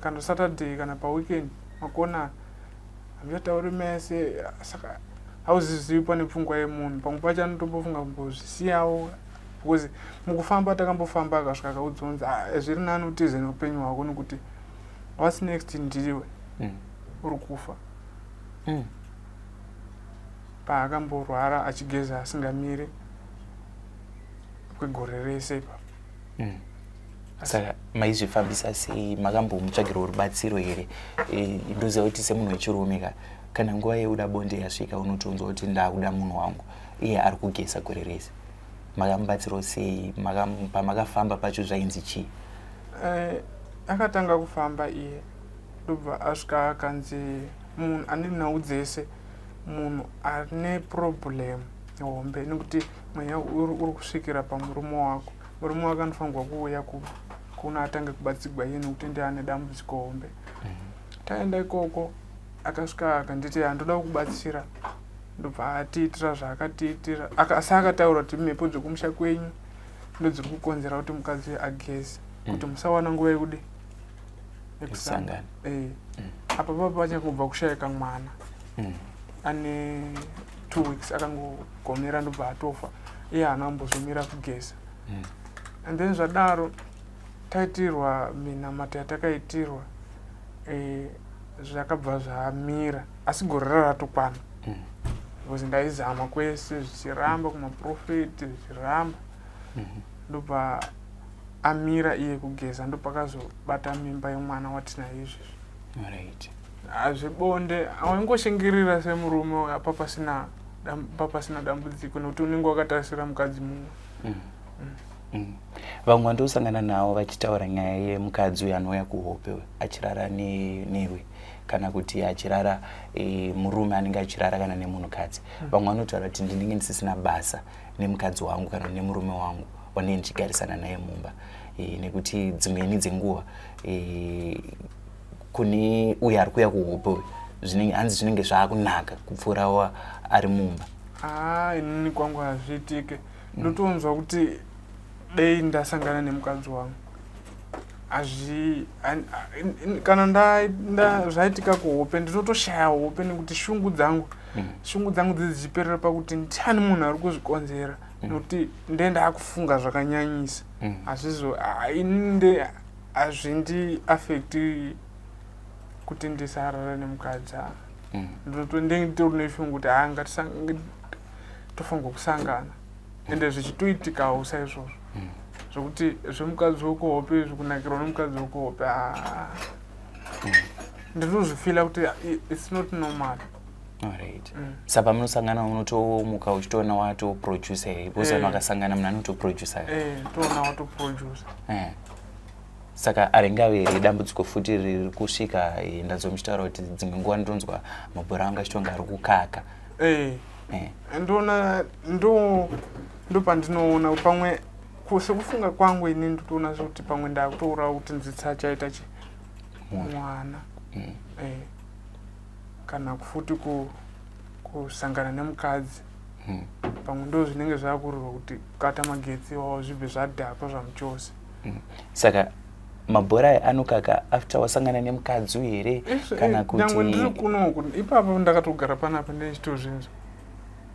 kana Saturday kana paweekend makonana, hamuchatauri mese. Saka hauzizivi pane pfungwa yemunhu, pamwe pacho anotombofunga kumbozvisiyawo because mukufamba takambofamba akasvika akaudzonzi, "Ah, zviri nani utize neupenyu hwako nekuti what's next ndiwe uri kufa." Paakamborwara achigeza asingamire kwegore rese ipapo. Saka maizvifambisa sei? Makambomutsvagirawo rubatsiro here? Ndoziva kuti semunhu wechirume ka, kana nguva yeuda bonde yasvika, unotonzwa kuti ndakuda munhu wangu, iye ari kugeza gore rese. Makamubatsirawo sei? Pamakafamba pacho zvainzi chii? Akatanga kufamba iye, ndobva asvika akanzi munhu ane nhau dzese, munhu ane problem hombe, nekuti mweya uri kusvikira pamurume wako. Murume wako anofanirwa kuuya kuno atange kubatsigwa iye nekuti ndiye ane dambudziko hombe. Taenda ikoko, akasvika akanditi, "Handoda kubatsira." Ndobva atiitira zvaakatiitira. Asi akataura kuti mhepo dzekumusha kwenyu ndodziri kukonzera kuti mukadzi ageze, kuti musawana nguva yekudi yekusangana. Apa papa pachangobva kushayika mwana ane 2 weeks, akangogomera ndobva atofa. Iye haana kumbozomira kugeza. And then zvadaro taitirwa minamato yatakaitirwa, zvakabva zvamira, asi gore raratokwana because ndaizama kwese zvichiramba, kumaprofeti zvichiramba. Ndobva amira iye kugeza, ndopakazobata mimba yemwana watinaye izvezvi. Hazvebonde waingoshingirira semurume apa pasina dambudziko nekuti unenge wakatarisira mukadzi mumwe. Vamwe vandosangana navo vachitaura nyaya yemukadzi uyu anouya kuhope achirara newe kana kuti achirara murume anenge achirara kana nemunhukadzi. Vamwe vanotaura kuti ndinenge ndisisina basa nemukadzi wangu kana nemurume wangu wandinenge ndichigarisana naye mumba nekuti dzimweni dzenguva kune uyo ari kuuya kuhope uyu zvinenge, hanzi zvinenge zvaakunaka kupfuura wa ari mumba. Haa, inini kwangu hazviitike. Ndotonzwa kuti dei ndasangana nemukadzi wangu. Hazvi kana zvaitika kuhope, ndinotoshaya hope nekuti shungu dzangu dzidzi dzichiperera pakuti ndiani munhu ari kuzvikonzera, nekuti ndee ndaakufunga zvakanyanyisa. Hazvizo inini nde hazvindi affecti kuti ndisarara nemukadzi. Ndinenge nditori neshungu kuti haa tofanirwa kusangana, ende zvichitoitikawo saizvozvo zvokuti zvemukadzi wekuhope izvi, kunakirwa nemukadzi wekuhope, haa, ndinozvifeela kuti it's not normal. Alright. Saka pamunosangana unotomuka uchitoona watoproducer here? Because vanhu vakasangana, munhu anotoproducer. Eh, toona watoproducer. Saka haringave here dambudziko futi riri kusvika, ndanzwa muchitaura kuti dzimwe nguva ndinonzwa mabhora angu achitonga ari kukaka? Ndoona ndo pandinoona pamwe sekufunga kwangu ini, nditoona sekuti pamwe ndakutourawo kuti nzisachaita chi mwana. Kana futi kusangana nemukadzi, pamwe ndo zvinenge zvakurirwa kuti kukata magetsi iwawo zvibve zvadhakwa zvamuchose. Saka mabhora aya anokaka after wasangana nemukadzi here, kana Nyangwe ndiri kuti kunoku ipapo, ndakatogara panapa ndichitozvinzwa.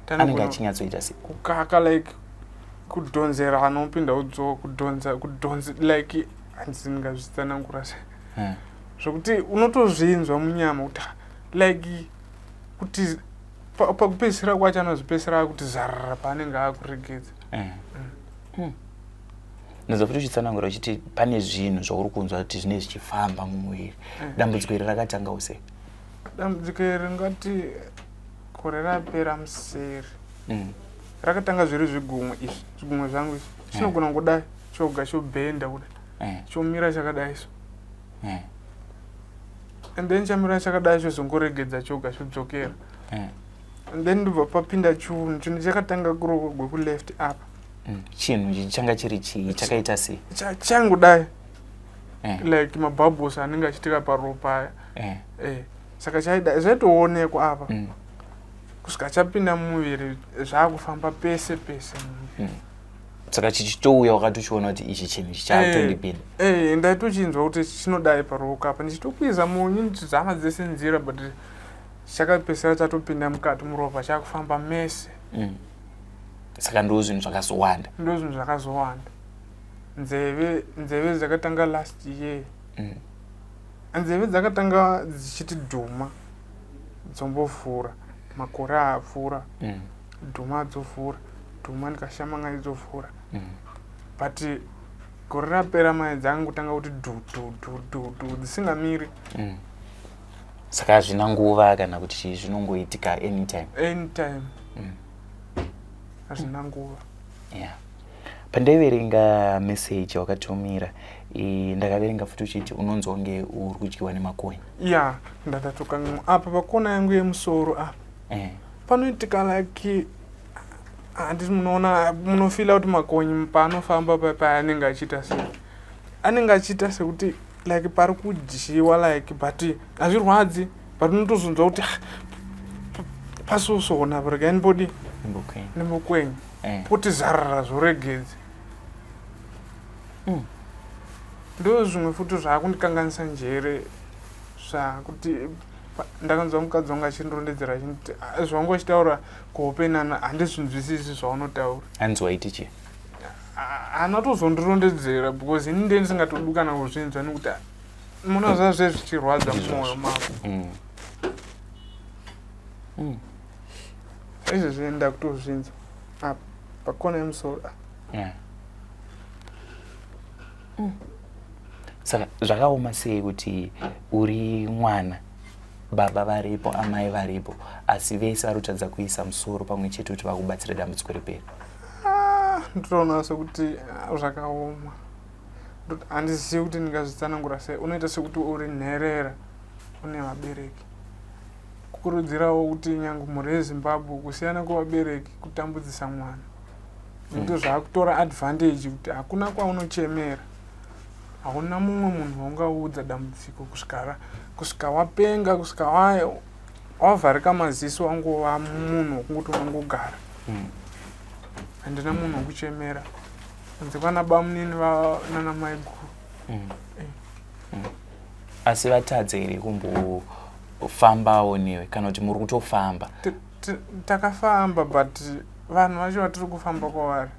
Anenge achinyatsoita sei? Kukaka like kudhonzera, anopinda udzoka, kudhonza, kudhonza, like handisi ndingazvitsanangura sei, zvokuti unotozvinzwa munyama kuti like kuti pakupedzisira kwacho anozopedzisira akuti zarara paanenge akuregedza. Ndinzwa futi uchitsanangura uchiti pane zvinhu zvauri kunzwa kuti zvinenge zvichifamba mumuviri. Dambudziko iri rakatangawo sei? Dambudziko iri ngati gore rapera museri rakatanga zviri zvigumwe izvi, zvigumwe zvangu izvi chinogona kudai choga chobhenda kudai, chomira chakadai so, and then chamira chakadai chozongoregedza choga chodzokera, and then ndobva papinda chunhu, chinhu chakatanga kuruoko gwekuleft apa. Chinhu ichi changa chiri chii, chakaita sei? Changodai like mabubbles anenge achiitika paropa aya. Saka chaida zvaitoonekwa apa kusvika chapinda mumuviri, zvaakufamba pese pese mumuviri. Saka chichitouya wakatochiona kuti ichi chinhu ichi chaakutondipinda? Eh, ndaitochinzwa kuti chinodai paruoko apa, ndichitokwiza munyu, ndichizama dzese nzira, but chakapesera chatopinda mukati muropa, chakufamba mese. Saka ndo zvinhu zvakazowanda? Ndo zvinhu zvakazowanda. Nzeve dzakatanga last year. Nzeve dzakatanga dzichiti dhuma, dzombovhura, makore apfuura. Dhuma, dzovhura, dhuma, ndikashama ngai dzovhura, but gore rapera mai dzangotanga kuti dhu dhu dhu dhu dhu dzisingamiri. Saka hazvina nguva kana kuti chii, zvinongoitika anytime? Anytime, hazvina nguva. Yeah, pandaiverenga message wakatumira, ndakaverenga futi uchiti unonzwa kunge uri kudyiwa nemakonye. Ya, ndatatokangamwa apa pakona yangu yemusoro apa panoitika like, handiti munoona, munofeela kuti makonye paanofamba paanenge achiita sei, anenge achiita sekuti like pari kudyiwa, like, but hazvirwadzi, but unotozonzwa kuti, "Ah, pasosona apa, regai ndimbodi Ndimbokwenya." Ndimbokwenya. Poti zarara, zvoregedza. Ndo zvimwe futi zvaakundikanganisa njere, zvakuti ndakanzwa mukadzi wangu achindirondedzera achinditi, "Ah, zvaunga uchitaura kuhope nana handizvinzwisisi zvaunotaura." Hanzi waiti chii? Haana tozondirondedzera because ini ndiye ndisingatodi kana kuzvinzwa, nekuti munoziva zve zvichirwadza mumwoyo mako. Izvezvi ndakutozvinzwa apa pakona yemusoro, ah. Saka zvakaoma sei kuti uri mwana, baba varipo, amai varipo, asi vese vari kutadza kuisa musoro pamwe chete kuti vakubatsire dambudziko riperi? Ah, ndinoona sekuti, ah, zvakaoma. Handizivi kuti ndingazvitsanangura sei. Unoita sekuti uri nherera une vabereki. Kukurudzirawo kuti nyange mhuri yeZimbabwe, kusiyana kwevabereki kutambudzisa mwana, nekuti zvaakutora advantage kuti hakuna kwaunochemera, hauna mumwe munhu waungaudza dambudziko kusvika wapenga, kusvika wavharika maziso, wangova munhu wekungoti unongogara. Handina munhu wekuchemera kunze kwana bamunini nana maiguru. Asi vatadza here kumbofambawo newe, kana kuti muri kutofamba? Takafamba, but vanhu vacho vatiri kufamba kwavari,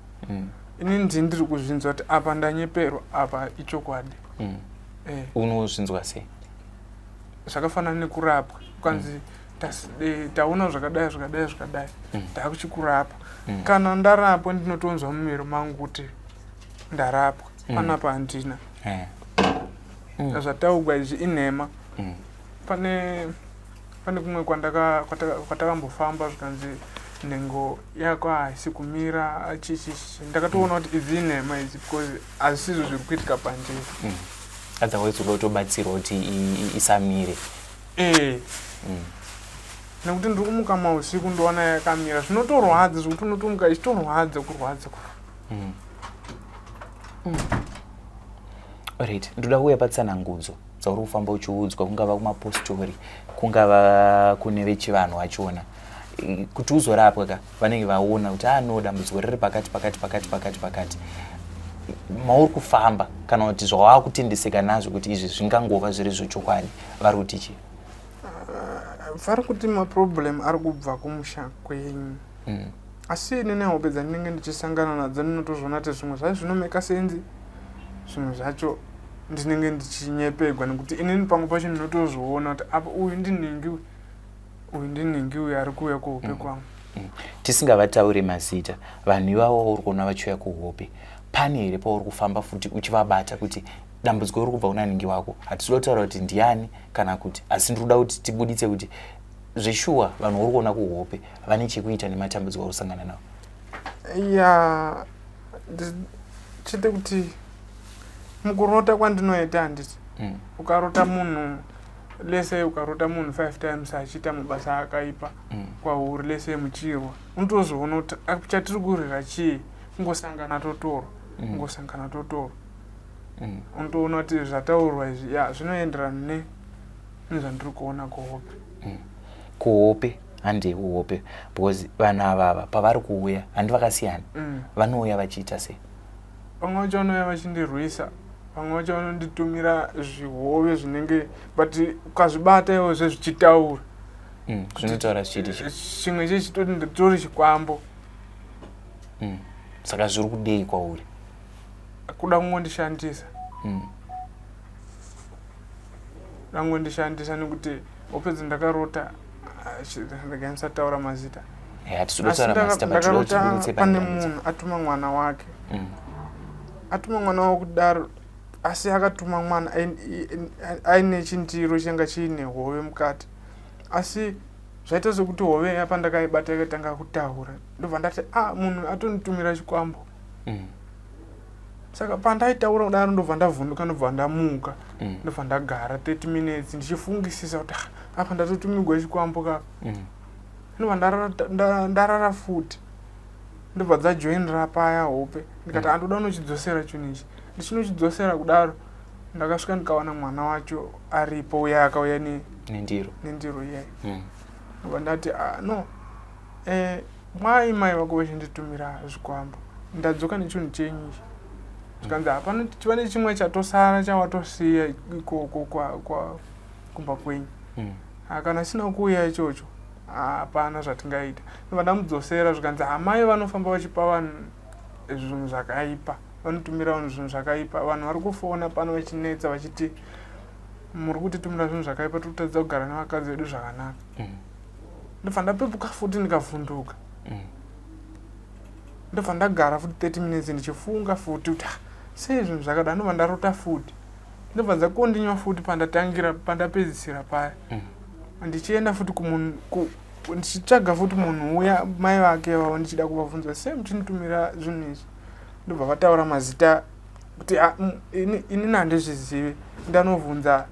ini ndini ndiri kuzvinzwa kuti apa ndanyeperwa, apa ichokwadi. Unozvinzwa sei? Zvakafanana nekurapwa, ukanzi Taona zvakadai zvakadai zvakadai, ndakuchikurapa. Kana ndarapwa ndinotonzwa mumiro mangu kuti ndarapwa. Panapa handina. Zvataugwa izvi inhema. Pane kumwe kwatakambofamba zvikanzi nhengo yako haisi kumira, chichichi. Ndakatoona kuti idzi inhema idzi, because hazvisizvo zviri kuitika pandiri. Otherwise uda kutobatsirwa kuti isamire. Ee, nekuti ndiri kumuka mausiku ndoona yakamira, zvinotorwadza zvekuti unotomuka ichitorwadza, kurwadza. Alright, ndoda kuuya patsanangudzo dzauri kufamba uchiudzwa, kungava kumapostori, kungava kune vechivanhu vachona. Kuti uzorapwa ka, vanenge vaona kuti ah no, dambudziko riri pakati pakati pakati pakati pakati mauri kufamba, kana kuti zvawakutendeseka nazvo kuti izvi zvingangova zviri zvechokwadi, vari kuti chii? Vari kuti maproblem ari kubva kumusha kwenyu. Asi ini nehope dzandinenge ndichisangana nadzo ndinotozviona kuti zvimwe zvacho zvinomeka sense, zvimwe zvacho ndinenge ndichinyepegwa, nekuti inini pamwe pacho ndinotozviona kuti apa uyu ndinhingi, uyu ndinhingi, uyu ari kuuya kuhope kwangu. Tisingavatauri mazita, vanhu ivavo uri kuona vachiuya kuhope, pane here pauri kufamba futi uchivabata kuti dambudziko riri kubva kuna nhingi wako? Hatisi kuda kutaura kuti ndiani kana kuti, asi ndiri kuda kuti tibuditse kuti zveshuwa vanhu uri kuona kuhope vane chekuita nematambudziko auri kusangana nawo. Ya, chete kuti mukurota kwandinoita, handiti, ukarota munhu lese, ukarota munhu five times achiita mabasa akaipa kwauri, lese muchirwa, unotozoona kuti chatiri kurwira chii? Kungosangana totorwa, kungosangana totorwa. Unotoona kuti zvataurwa izvi, ya, zvinoenderana nezvandiri kuona kuhope. Kuhope, handei kuhope, because vanhu avava pavari kuuya, handi vakasiyana? Vanouya vachiita sei? Vamwe vacho vanouya vachindirwisa, vamwe vacho vanonditumira zvihove zvinenge, but ukazvibata iwozve zvichitaura. Zvinotaura zvichiiti chii? Chimwe chechitoti nditori chikwambo. Saka zviri kudei kwauri? Kuda kungondishandisa. Kuda kungondishandisa, nekuti hope dzandakarota, regai ndisataura mazita. Hatisi kuda kutaura mazita, but toda kuti Ndakarota tibuditse pane pane dambudziko. Munhu atuma mwana wake. Atuma mwana wake kudaro, asi akatuma mwana aine chindiro changa chiine hove mukati, asi zvaita sekuti hove iya pandakaibata ikatanga kutaura. Ndobva ndati, a, munhu atonditumira chikwambo. Saka pandaitaura kudaro ndobva ndavhunduka, ndobva ndamuka. Ndobva ndagara 30 minutes ndichifungisisa kuti, "Ah, apa ndatotumigwa chikwambo kapa." Ndobva ndarara futi, ndobva dzajoinira paya hope, ndikati, "Andoda unochidzosera chinhu ichi." Ndichinochidzosera kudaro, ndakasvika ndikawana mwana wacho aripo, uya akauya nendiro. Nendiro iyai. Ndobva ndati, "Ah, no, mai vako vachinditumira zvikwambo, ndadzoka nechinhu chenyu ichi." Zvikanzi, "Hapana, pane chimwe chatosara chawatosiya ikoko kumba kwenyu. Ah, kana chisina kuuya ichocho hapana zvatingaita." Ndobva ndamudzosera, zvikanzi, "Hamai vanofamba vachipa vanhu zvinhu zvakaipa, vanotumira vanhu zvinhu zvakaipa. Vanhu vari kufona pano vachinetsa vachiti muri kutitumira zvinhu zvakaipa, tiri kutadza kugara nevakadzi vedu zvakanaka." Ndobva ndapepuka futi, ndikavhunduka. Ndobva ndagara futi 30 minutes ndichifunga futi kuti, "Ah, sei zvinhu zvakadai?" Ndobva ndarota futi, ndobva dzakondinywa futi pandatangira, pandapedzisira paya. Ndichienda futi kumunhu, ndichitsvaga futi munhu uya, mai vake vavo, ndichida kuvabvunza, sei muchinitumira zvinhu izvi? Ndobva vataura mazita kuti, "Ah, inini handizvizivi, ndanovhunza."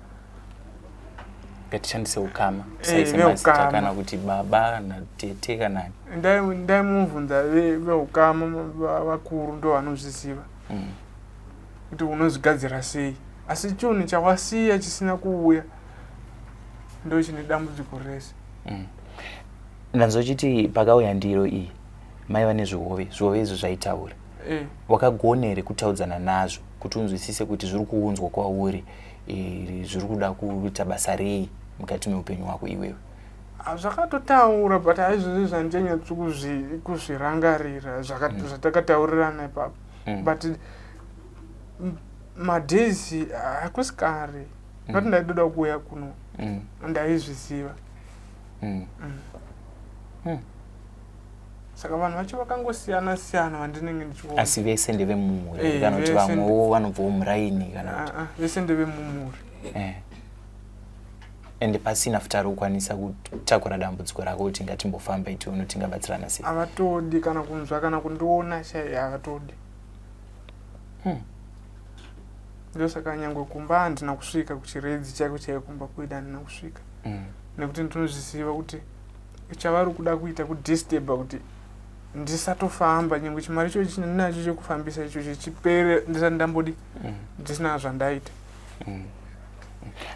Ngatishandise ukama, usaise mazita. Veukama. Kana kuti baba kana tete kana Ndaimubvunza veukama vakuru, ndo vanozviziva kuti unozvigadzira sei, asi chinhu chawasiya chisina kuuya ndo chine dambudziko rese. Ndanzwa uchiti pakauya ndiro iyi maiva nezvihove, zvihove izvo zvaitaura. Wakagona here kutaudzana nazvo kuti unzwisise kuti zviri kuunzwa kwauri, zviri kuda kuita basa rei mukati meupenyu hwako iwewe? Ah, zvakatotaura, but haizvozvi zvandichanyatso kuzvirangarira zvatakataurirana ipapo. But madays hakusi kare ngati ndaidoda kuuya kuno. Ndaizviziva. Saka vanhu vacho vakangosiyana siyana vandinenge ndichiona. Asi vese ndevemumhuri Eh, kana kuti vese vamwewo vanobvawo muraini kana kuti Ah, ah, vese ndevemumhuri. Ende pasina futi ari kukwanisa kutakura dambudziko rako kuti ngatimbofamba tione tingabatsirana sei? Havatodi kana kunzwa kana kundiona chai, havatodi. Ndosaka nyangwe kumba handina kusvika, kuChiredzi chaiko chaiko kumba kwedu handina kusvika, nekuti ndinozviziva kuti chavari kuda kuita kudisturba kuti ndisatofamba, nyangwe chimari ichocho chandinacho chekufambisa ichocho chipere ndisati ndambodi ndisina zvandaita.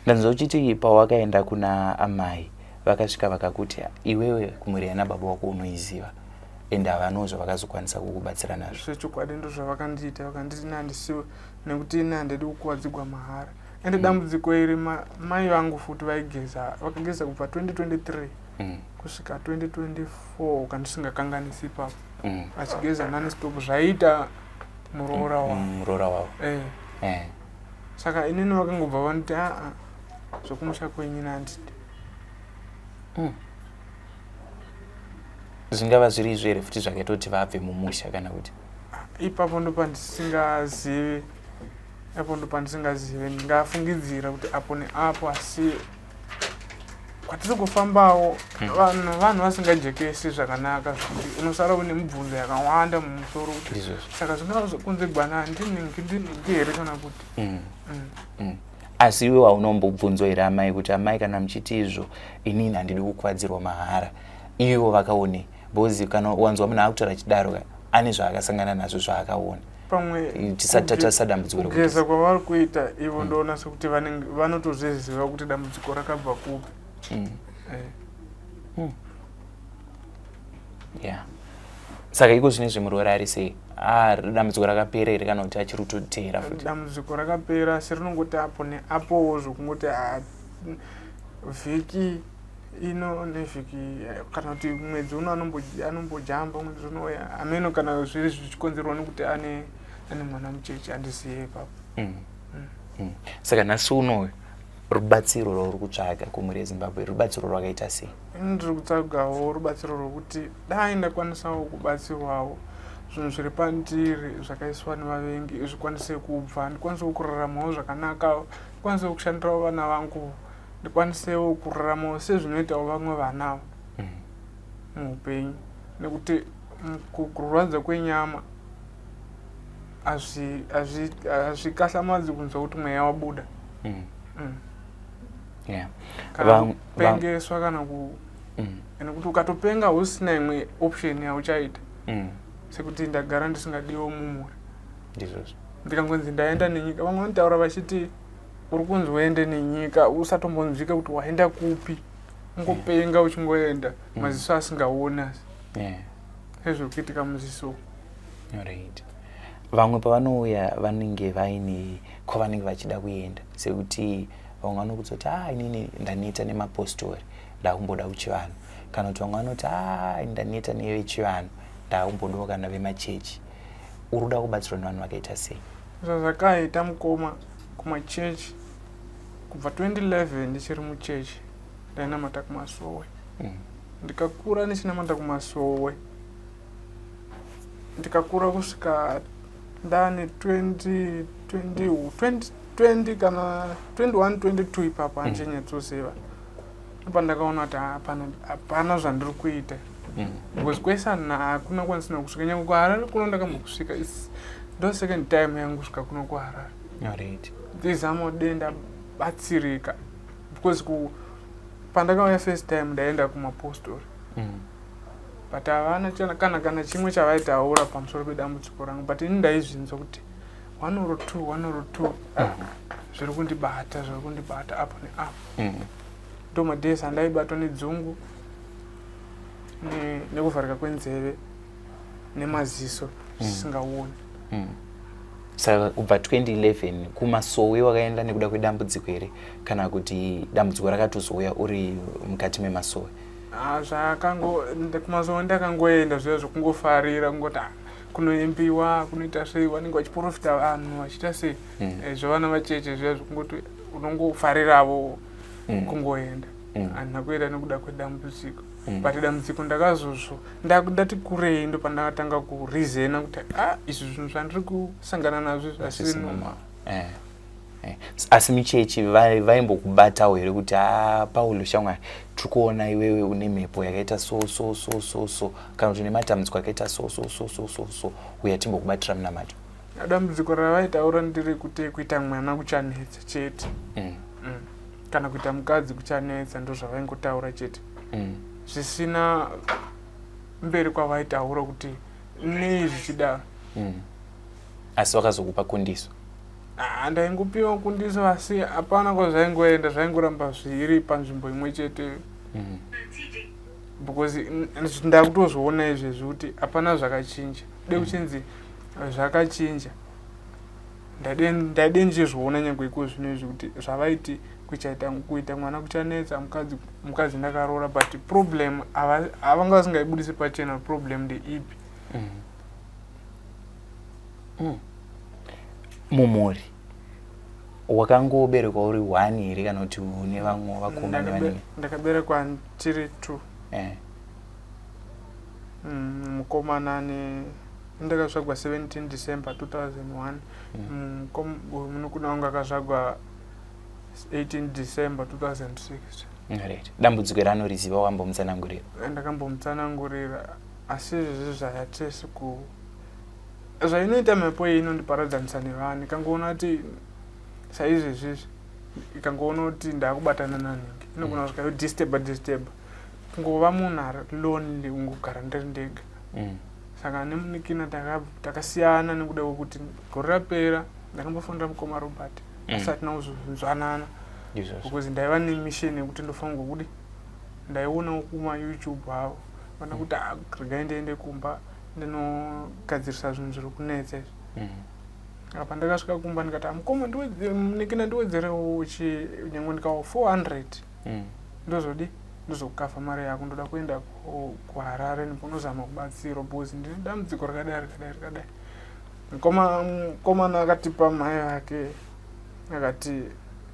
Ndanzwa uchiti pawakaenda kuna amai, vakasvika vakakuti iwewe kumhuri yana baba wako unoiziva, ende havanawo zvavakazokwanisa kukubatsira nazvo. Zvechokwadi, ndo zvavakandiita. Vakanditi ini handisiwe nekuti ini handidi kukuvadzigwa mahara. Ende dambudziko iri mai vangu futi vaigeza, vakageza kubva 2023 kusvika 2024 kandisingakanganisi ipapo, achigeza nonstop zvaiita muroora wavo. Muroora wavo. Eh. Saka inini vakangobva vanoti, "Aa, zvokumusha kwenyu nandidi." Zvingava zviri izvo here futi zvakaita kuti vabve mumusha, kana kuti? Ipapo ndopandisingazivi, ipapo ndopandisingazivi. Ndingafungidzira kuti apo neapo, asi kwatiri kufambawo vanhu vasingajekesi zvakanaka, zvekuti unosara une mibvunzo yakawanda mumusoro kuti Ndizvozvo. Saka zvingava zvokonzerwa ndinhingi ndinhingi here kana kuti Asi iwe haunombobvunzwa here amai kuti, "Amai, kana muchiti izvo, inini handidi kukuvadzirwa mahara," ivo vakaone? Because kana wanzwa munhu akutaura achidaro ka, ane zvaakasangana nazvo zvaakaona. Pamwe Tisati tatarisa dambudziko kugeza kwavari kuita ivo, ndoona sekuti vanenge vanotozviziva kuti dambudziko rakabva kupi. Eh. Yeah, saka iko zvine zvemuroora ari sei? Ah, dambudziko rakapera here kana kuti achiri kutoteera futi? Dambudziko rakapera, asi rinongoti apo neapowo, zvokungoti ah, vhiki ino nevhiki kana kuti mwedzi uno anombojamba, mwedzi unouya ameno, kana zviri zvichikonzerwa nekuti ane mwana mucheche, handizive ipapo. Saka nhasi unoyu rubatsiro rwauri kutsvaga kumhuri yeZimbabwe rubatsiro rwakaita sei? Ini ndiri kutsvagawo rubatsiro rwokuti dai ndakwanisawo kubatsirwawo zvinhu zviri pandiri zvakaiswa nevavengi zvikwanise kubva, ndikwanisewo kuraramawo zvakanaka, ndikwanisewo kushandirawo vana vangu, ndikwanisewo kuraramawo sezvinoitawo vamwe vana muupenyu, nekuti kurwadza kwenyama hazvikahlamadzi kunzwa kuti mweya wabuda. Kana kupengeswa kana ku nekuti ukatopenga usina imwe option yauchaita, sekuti ndagara ndisingadiwo mumhuri. Ndizvozvo. Ndikangonzi ndaenda nenyika, vamwe vanotaura vachiti uri kunzi uende nenyika, usatombonzwika kuti waenda kupi, ungopenga uchingoenda, maziso asingaoni, asi sezviri kuitika muziso. Alright. Vamwe pavanouya vanenge vaine kwavanenge vachida kuenda, sekuti vamwe vanokudza kuti, "Ah, inini ndaneta nemapostori, ndakumboda kuchivanhu," kana kuti vamwe vanoti, "Ah, ndaneta nevechivanhu, ndakumbodawo kana vemachechi." Uri kuda kubatsirwa nevanhu vakaita sei? Zvazvakaita mukoma, kumachechi kubva 2011 ndichiri muchechi, ndainamata kumasowe. Ndikakura ndichinamata kumasowe, ndikakura kusvika ndane 20 20 20 20 kana 21 22 ipapo, handichanyatsoziva. Pandakaona kuti hapana, hapana zvandiri kuita, because kwese hakuna kwandisina kusvika, nyange kuHarare kuno ndakambokusvika. Ndo second time yangu kusvika kuno kuHarare. Ndizama dei ndabatsirika, because pandakauya first time ndaenda kumapostori, but havana kana chimwe chavaitaura pamusoro pedambudziko rangu, but ini ndaizvinzwa kuti one or two, one or two zviri kundibata, zviri kundibata apo neapo. Ndo madays andaibatwa nedzungu nekuvharika kwenzeve nemaziso zvisingaoni. Saka kubva 2011 kumasowe wakaenda nekuda kwedambudziko here, kana kuti dambudziko rakatozouya uri mukati memasowe? Ah, zvakango kumasowe ndakangoenda zviya zvokungofarira, kungoti ah, kunoimbiwa, kunoita sei, vanenge vachiprofita vanhu vachiita sei. Eh, zvavana vacheche zviya zvekungoti unongofariravo kungoenda. Handina kuenda nekuda kwedambudziko, but dambudziko ndakazozvo ndati kurei ndopandakatanga kurizena kuti a izvi zvinhu zvandiri kusangana nazvo izvi asi normal. Asi muchechi vaimbokubatawo here kuti a Paulo shamwari, tiri kuona iwewe une mhepo yakaita so so so so so, kana kuti une matambudziko akaita so so so so so so, uya timbokubatira munamato? Dambudziko ravaitaura nderekuti kuita mwana kuchanetsa chete. Kana kuita mukadzi kuchanetsa, ndo zvavaingotaura chete. Zvisina mberi kwavaitaura kuti nei zvichidaro. Asi vakazokupa kundiso? Ah, ndaingopiwa kundiso, asi hapana kwazvaingoenda, zvaingoramba zviri panzvimbo imwe chete. Because ndakutozviona izvezvi kuti hapana zvakachinja. De kuchinzi zvakachinja, ndaide ndichizviona nyange iko zvino izvi kuti zvavaiti kuchaita kuita mwana kuchanetsa, mukadzi ndakaroora, but problem havanga vasingaibudisi pachena, problem ndeipi. Mumhuri wakangoberekwa uri one here, kana kuti une vamwe vakoma nevanini? Ndakaberekwa tiri two. Mukomana ne ndakazvagwa 17 December 2001. Munukuna wangu akazvagwa 18 December 2006. Right, dambudziko ranoriziva, wambomutsanangurira? Ndakambomutsanangurira, asi izvezvi zvayatesi ku zvainoita mhepo iyi inondiparadzanisa nevanhu. Ikangoona kuti saizvezvizvi, ikangoona kuti ndakubatana nanhingi, inogona kusvika yodisturba disturba, kungova munhu ari lonely, kungogara ndiri ndega. Saka nemunikina takasiyana nekuda kwekuti gore rapera ndakambofonera mukoma Robert, asi hatina kuzonzwanana. Izvozvo. Because ndaiva nemission yekuti ndofanirwa kudi ndaionawo kumaYouTube avo vana kuti, "Ah, regai ndiende kumba ndinogadzirisa zvinhu zviri kunetsa izvi." Apa ndakasvika kumba ndikati, "Ah, mukoma, munikina, ndiwedzerewo chi nyange ndikawa 400, ndozodi ndozokukavha mari yako. Ndoda kuenda kuHarare ndimbonozama kubatsirwa because ndine dambudziko rakadai rakadai rakadai." Mukomana akatipa mai vake, akati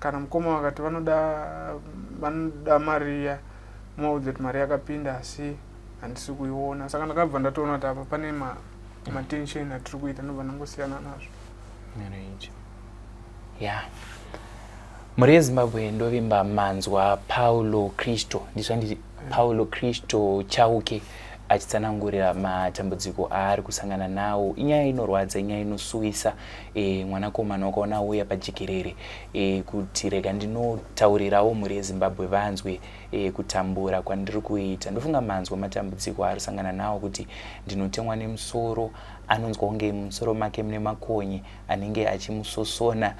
kana mukoma vakati vanoda mari iya, muvaudze kuti mari yakapinda asi handisi kuiona. Saka ndakabva ndatoona kuti apa pane matension atiri kuita, ndobva ndangosiyana nazvo. Right. Yeah. Mhuri yeZimbabwe, ndovimba manzwa Paulo Kristo, ndizvo, Paulo Kristo Chauke achitsanangurira matambudziko aari kusangana nawo. Inyaya inorwadza, inyaya inosuwisa. Mwanakomana wakaona auya pajekerere kuti rega ndinotaurirawo mhuri yeZimbabwe vanzwe kutambura kwandiri kuita. Ndofunga manzwa matambudziko aari kusangana nawo, kuti ndinotemwa nemusoro, anonzwa kunge musoro make mune makonye anenge achimusosona,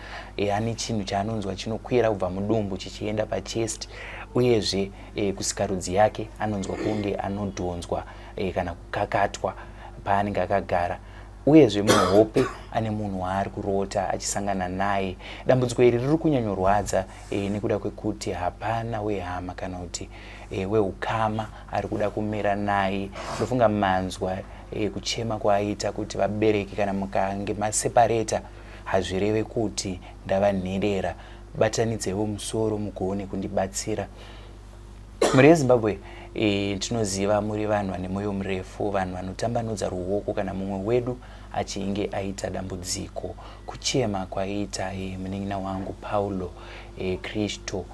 ane chinhu chaanonzwa chinokwira kubva mudumbu chichienda pachest, uyezve kusikarudzi yake anonzwa kunge anodhonzwa kana kukakatwa paanenge akagara, uyezve muhope ane munhu waari kurota achisangana naye. Dambudziko iri riri kunyanyorwadza nekuda kwekuti hapana wehama kana kuti weukama ari kuda kumira naye. Ndofunga manzwa kuchema kwaaita kuti vabereki, kana mukange masepareta hazvireve kuti ndava nherera, batanidzewo musoro mugone kundibatsira. Mhuri yeZimbabwe, tinoziva muri vanhu vane mwoyo murefu, vanhu vanotambanudza ruoko kana mumwe wedu achinge aita dambudziko. Kuchema kwaiita munin'ina wangu Paulo Kristo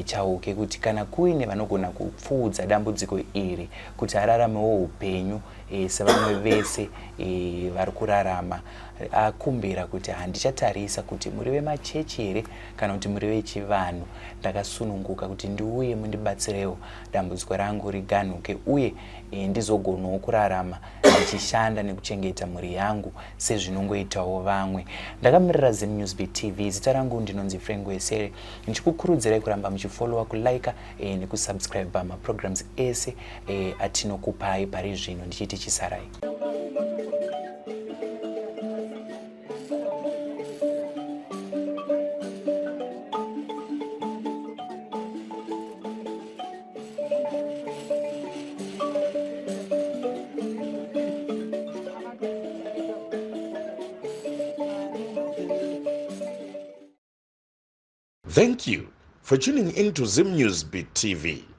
Chauke kuti kana kuine vanogona kupfuudza dambudziko iri kuti araramewo upenyu sevamwe vese vari kurarama. Akumbira kuti handichatarisa kuti muri vemachechi here kana kuti muri vechivanhu, ndakasununguka kuti ndiuye mundibatsirewo dambudziko rangu riganhuke, uye ndizogonawo kurarama ndichishanda nekuchengeta mhuri yangu sezvinongoitawo vamwe. Ndakamirira Zim Newsbeat TV, zita rangu ndinonzi Frank Wesere, ndichikukurudzirai kuramba muchifollowa, kulika nekusubscribe maprograms ese atinokupai pari zvino, ndichiti chisarai. Thank you. for tuning in to Zim News Beat TV.